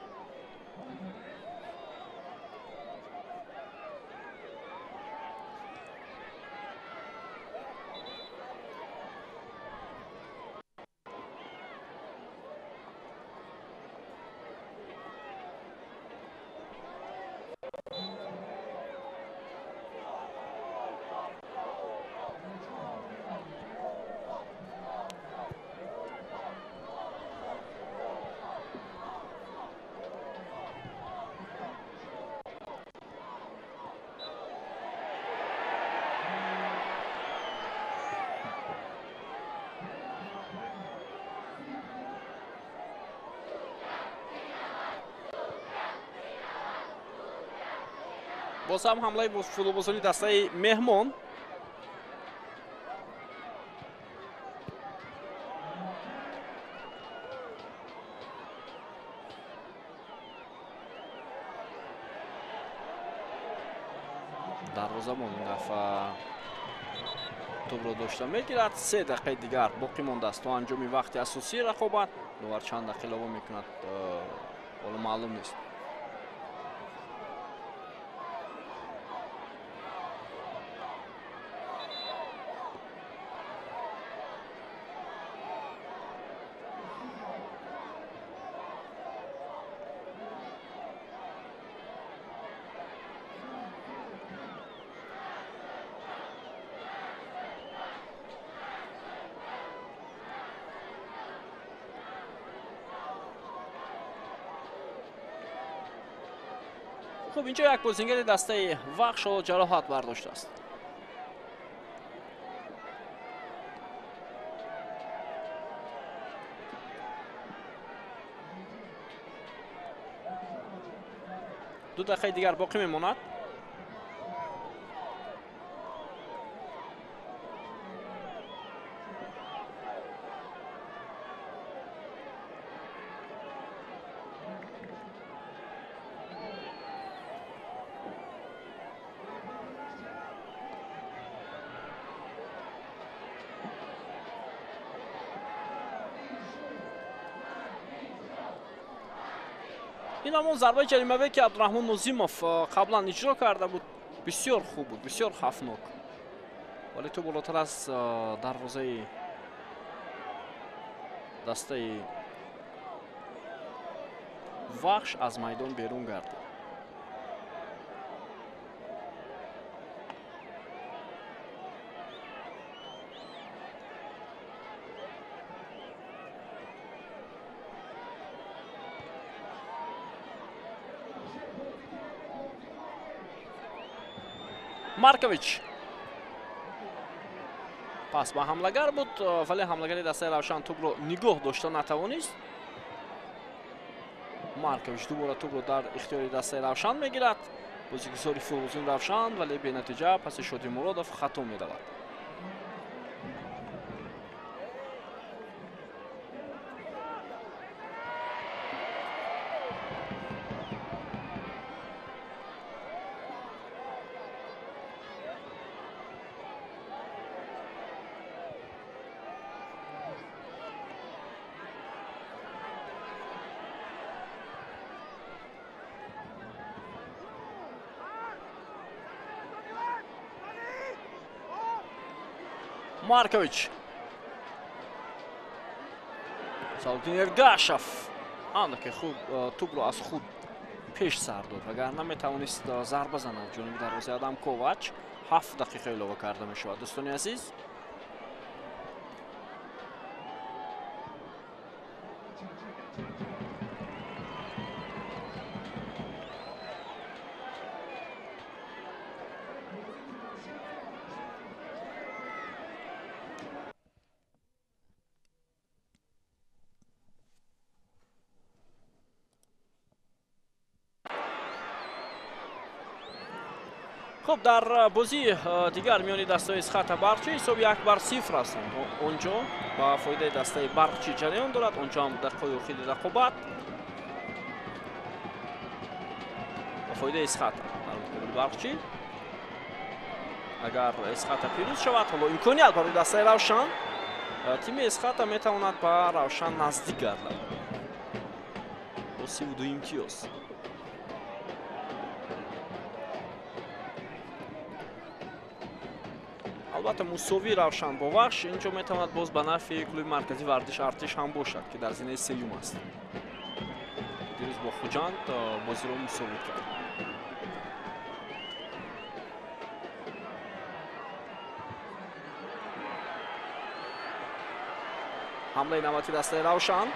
Боз ҳам ҳамлаи футболбозони дастаи меҳмон. Дарвозабон ин дафъа тӯбро дошта мегирад. 3 дақиқаи дигар боқӣ мондааст то анҷоми вақти асосии рақобат. Довар чанд дақиқа илова мекунад, ҳоло маълум нест. Хуб, инҷо як бозингари дастаи Вахш ҳоло ҷароҳат бардоштааст. Ду дақиқаи дигар боқӣ мемонад. Ин ҳамон зарбаи ҷаримаве ки Абдураҳмон Нозимов қаблан иҷро карда буд, бисёр хуб буд, бисёр хавфнок, вале тӯб болотар аз дарвозаи дастаи Вахш аз майдон берун гардид. Маркович пас ба ҳамлагар буд, вале ҳамлагари дастаи Равшан тӯбро нигоҳ дошта натавонист. Маркович дубора тӯбро дар ихтиёри дастаи Равшан мегирад. Бозигузори футболбозони Равшан, вале бенатиҷа паси Шоди Муродов хато меравад. Маркович. Салуддин Эргашев андаке хуб тӯбро аз худ пеш сар дод, вагарна метавонист зарба занад ҷониби дарвозаи Адам Ковач. 7 дақиқа илова карда мешавад, дӯстони азиз. Хуб, дар бозии дигар миёни дастаи Исхата Барқчӣ ҳисоби 1-0 аст. Онҷо ба фоидаи дастаи Барқчӣ ҷараён дорад. Онҷо ҳам дақиқаи охири рақобат ба фоидаи Исхата дар муқобили Барқчӣ. Агар Исхата пирӯз шавад, ҳоло имконият барои дастаи Равшан, тими Исхата метавонад ба Равшан наздик гардад. 32 имтиёз. Албатта мусовии Равшан бо Вахш инҷо метавонад боз ба нафъи клуби марказии варзиш Артиш ҳам бошад, ки дар зинаи сеюм аст. Дирӯз бо Хуҷанд бозиро мусовӣ кард. Ҳамлаи навбати дастаи Равшан.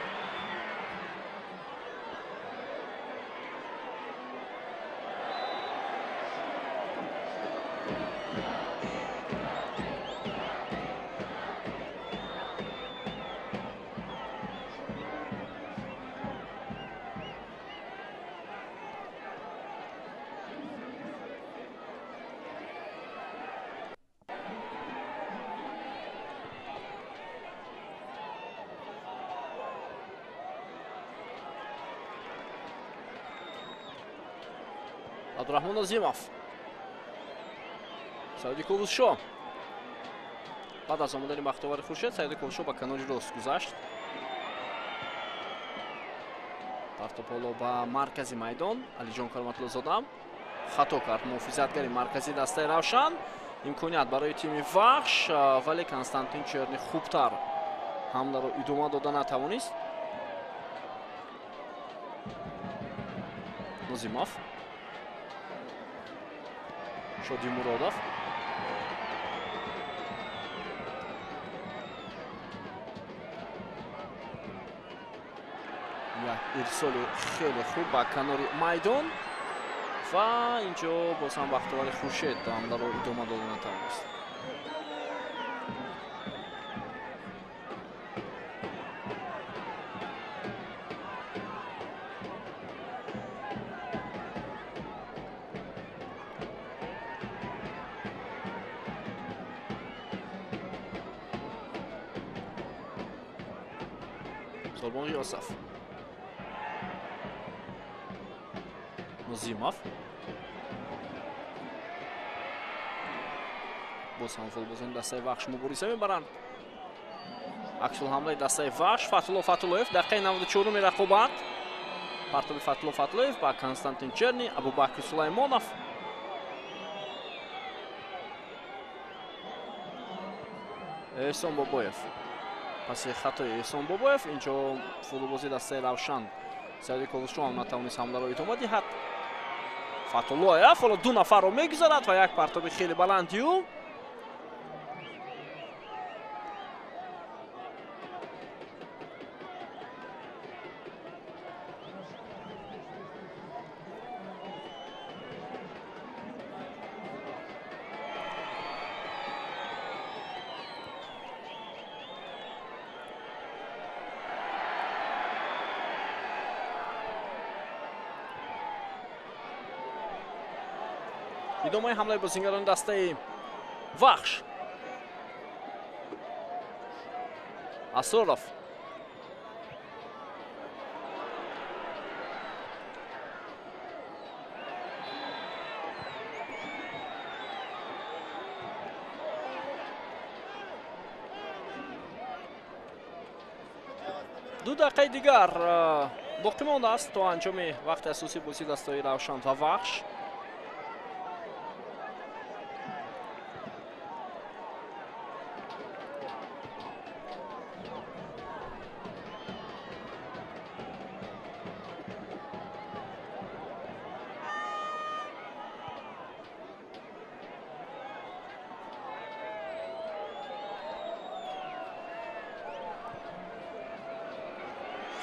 Абдурахмон Азимов, Саиди Ковусшо. Баъд аз омадани Бахтовари Хуршед, Саиди Ковусшо ба канори рост гузашт. Партополо ба маркази майдон. Алиҷон Кароматуллозода хато кард. Муҳофизатгари марказии дастаи Равшан. Имконият барои тими Вахш, вале Константин Черни хубтар ҳамларо идома дода натавонист. Нозимов, Шоди Муродов. Як ирсоли хеле хуб ба канори майдон ва инҷо боз ҳам Бахтовари Хуршед ҳамларо идома дода натавонист. Сорбон Йосаф. Нозимов. Боз ҳам футболбозони дастаи Вахш мубориза мебаранд. Аксулҳамлаи дастаи Вахш. Фатулло Фатуллоев дақиқаи 94-уми рақобат. Партоби Фатулло Фатуллоев ба Константин Черни, Абубакр Сулаймонов. Эҳсон Бобоев. Паси хатои Эҳсон Бобоев инҷо футболбози дастаи Равшан Саиди Ковусшо ҳам натавонист ҳамларо идома диҳад. Фатуллоев ҳоло ду нафарро мегузарад ва як партоби хеле баланди ӯ. Идомаи ҳамлаи бозингарони дастаи Вахш. Асроров. Ду дақиқаи дигар боқӣ мондааст то анҷоми вақти асосии бозии дастаи Равшан ва Вахш.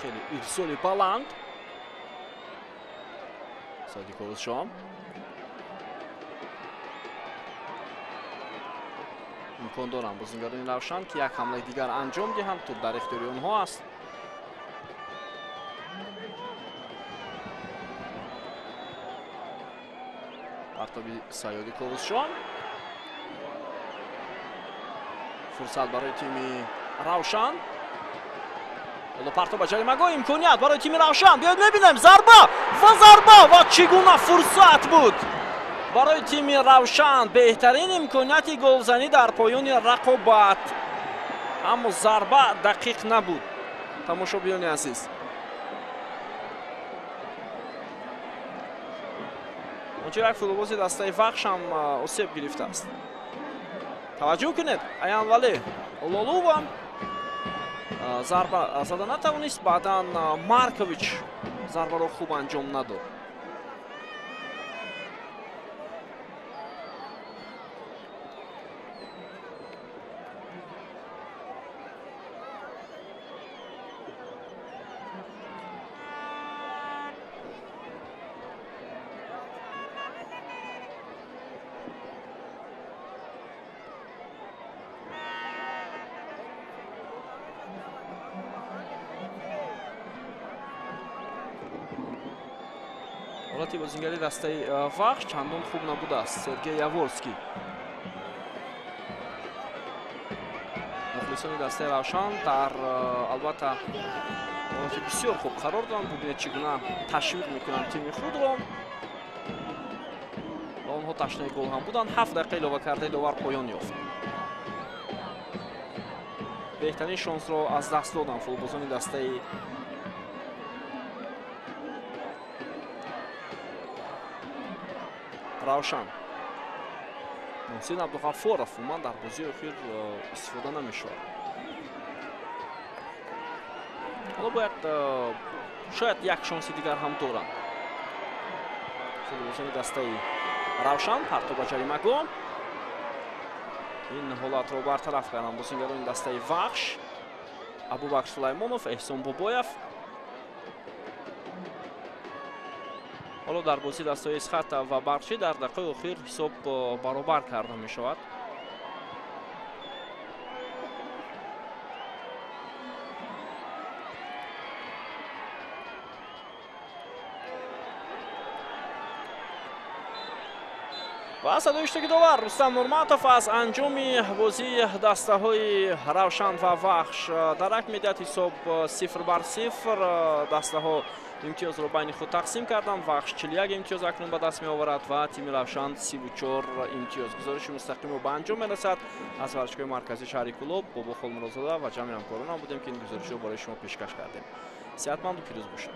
Хеле ирсоли баланд. Саиди Ковусшо. Имкон доранд бозингарони Равшан, ки як ҳамлаи дигар анҷом диҳанд. Туп дар ихтиёри онҳо аст. Партоби Саёди Ковусшо. Фурсат барои тими Равшан. Ҳоло партоб ба ҷаримагоҳ, имконият барои тими Равшан. Биёед мебинем, зарба ва зарба ва чӣ гуна фурсат буд барои тими Равшан. Беҳтарин имконияти голзанӣ дар поёни рақобат, аммо зарба дақиқ набуд. Тамошобиёни азиз, Онҷо як футболбози дастаи Вахш ҳам осеб гирифтааст. Таваҷҷӯҳ кунед, Аянвали Лолува зарба зада натавонист, баъдан Маркович зарбаро хуб анҷом надод. Ҳолати бозингари дастаи Вахш чандон хуб набудааст. Сергей Яворский. Мухлисони дастаи Равшан дар албатта ҳолати бисёр хуб қарор доранд. Бубинед, чӣ гуна ташвиқ мекунанд тими худро. Ва онҳо ташнаи гол ҳам буданд. 7 дақиқа илова кардаи довар поён ёфт. Беҳтарин шонсро аз даст доданд футболбозони дастаи Равшан. Муҳсин Абдуғаффоров умуман дар бозии охир истифода намешавад. Ҳоло бояд шояд як шонси дигар ҳам доранд. Футболбозони дастаи Равшан партоб ба ҷаримагоҳ. Ин ҳолатро бартараф карданд бозингарони дастаи Вахш. Абубакр Сулаймонов, Эҳсон Бобоев. Ҳоло дар бозии дастаи Исхата ва Барқчӣ дар дақиқаи охир ҳисоб баробар карда мешавад. Ва садои иштироки довар Рустам Нурматов аз анҷоми бозии дастаҳои Равшан ва Вахш дарак медиҳад. Ҳисоб 0-0. Дастаҳо имтиёзро байни худ тақсим карданд. Вахш 41 имтиёз акнун ба даст меоварад ва тими Равшан 34 имтиёз. Гузориши мустақимро ба анҷом мерасад. Аз варзишгоҳи марказии шаҳри Кӯлоб Бобо Холмуродзода ва ҷамъи ҳамкоронам будем, ки ин гузоришро барои шумо пешкаш кардем. Сеҳатманду пирӯз бошед.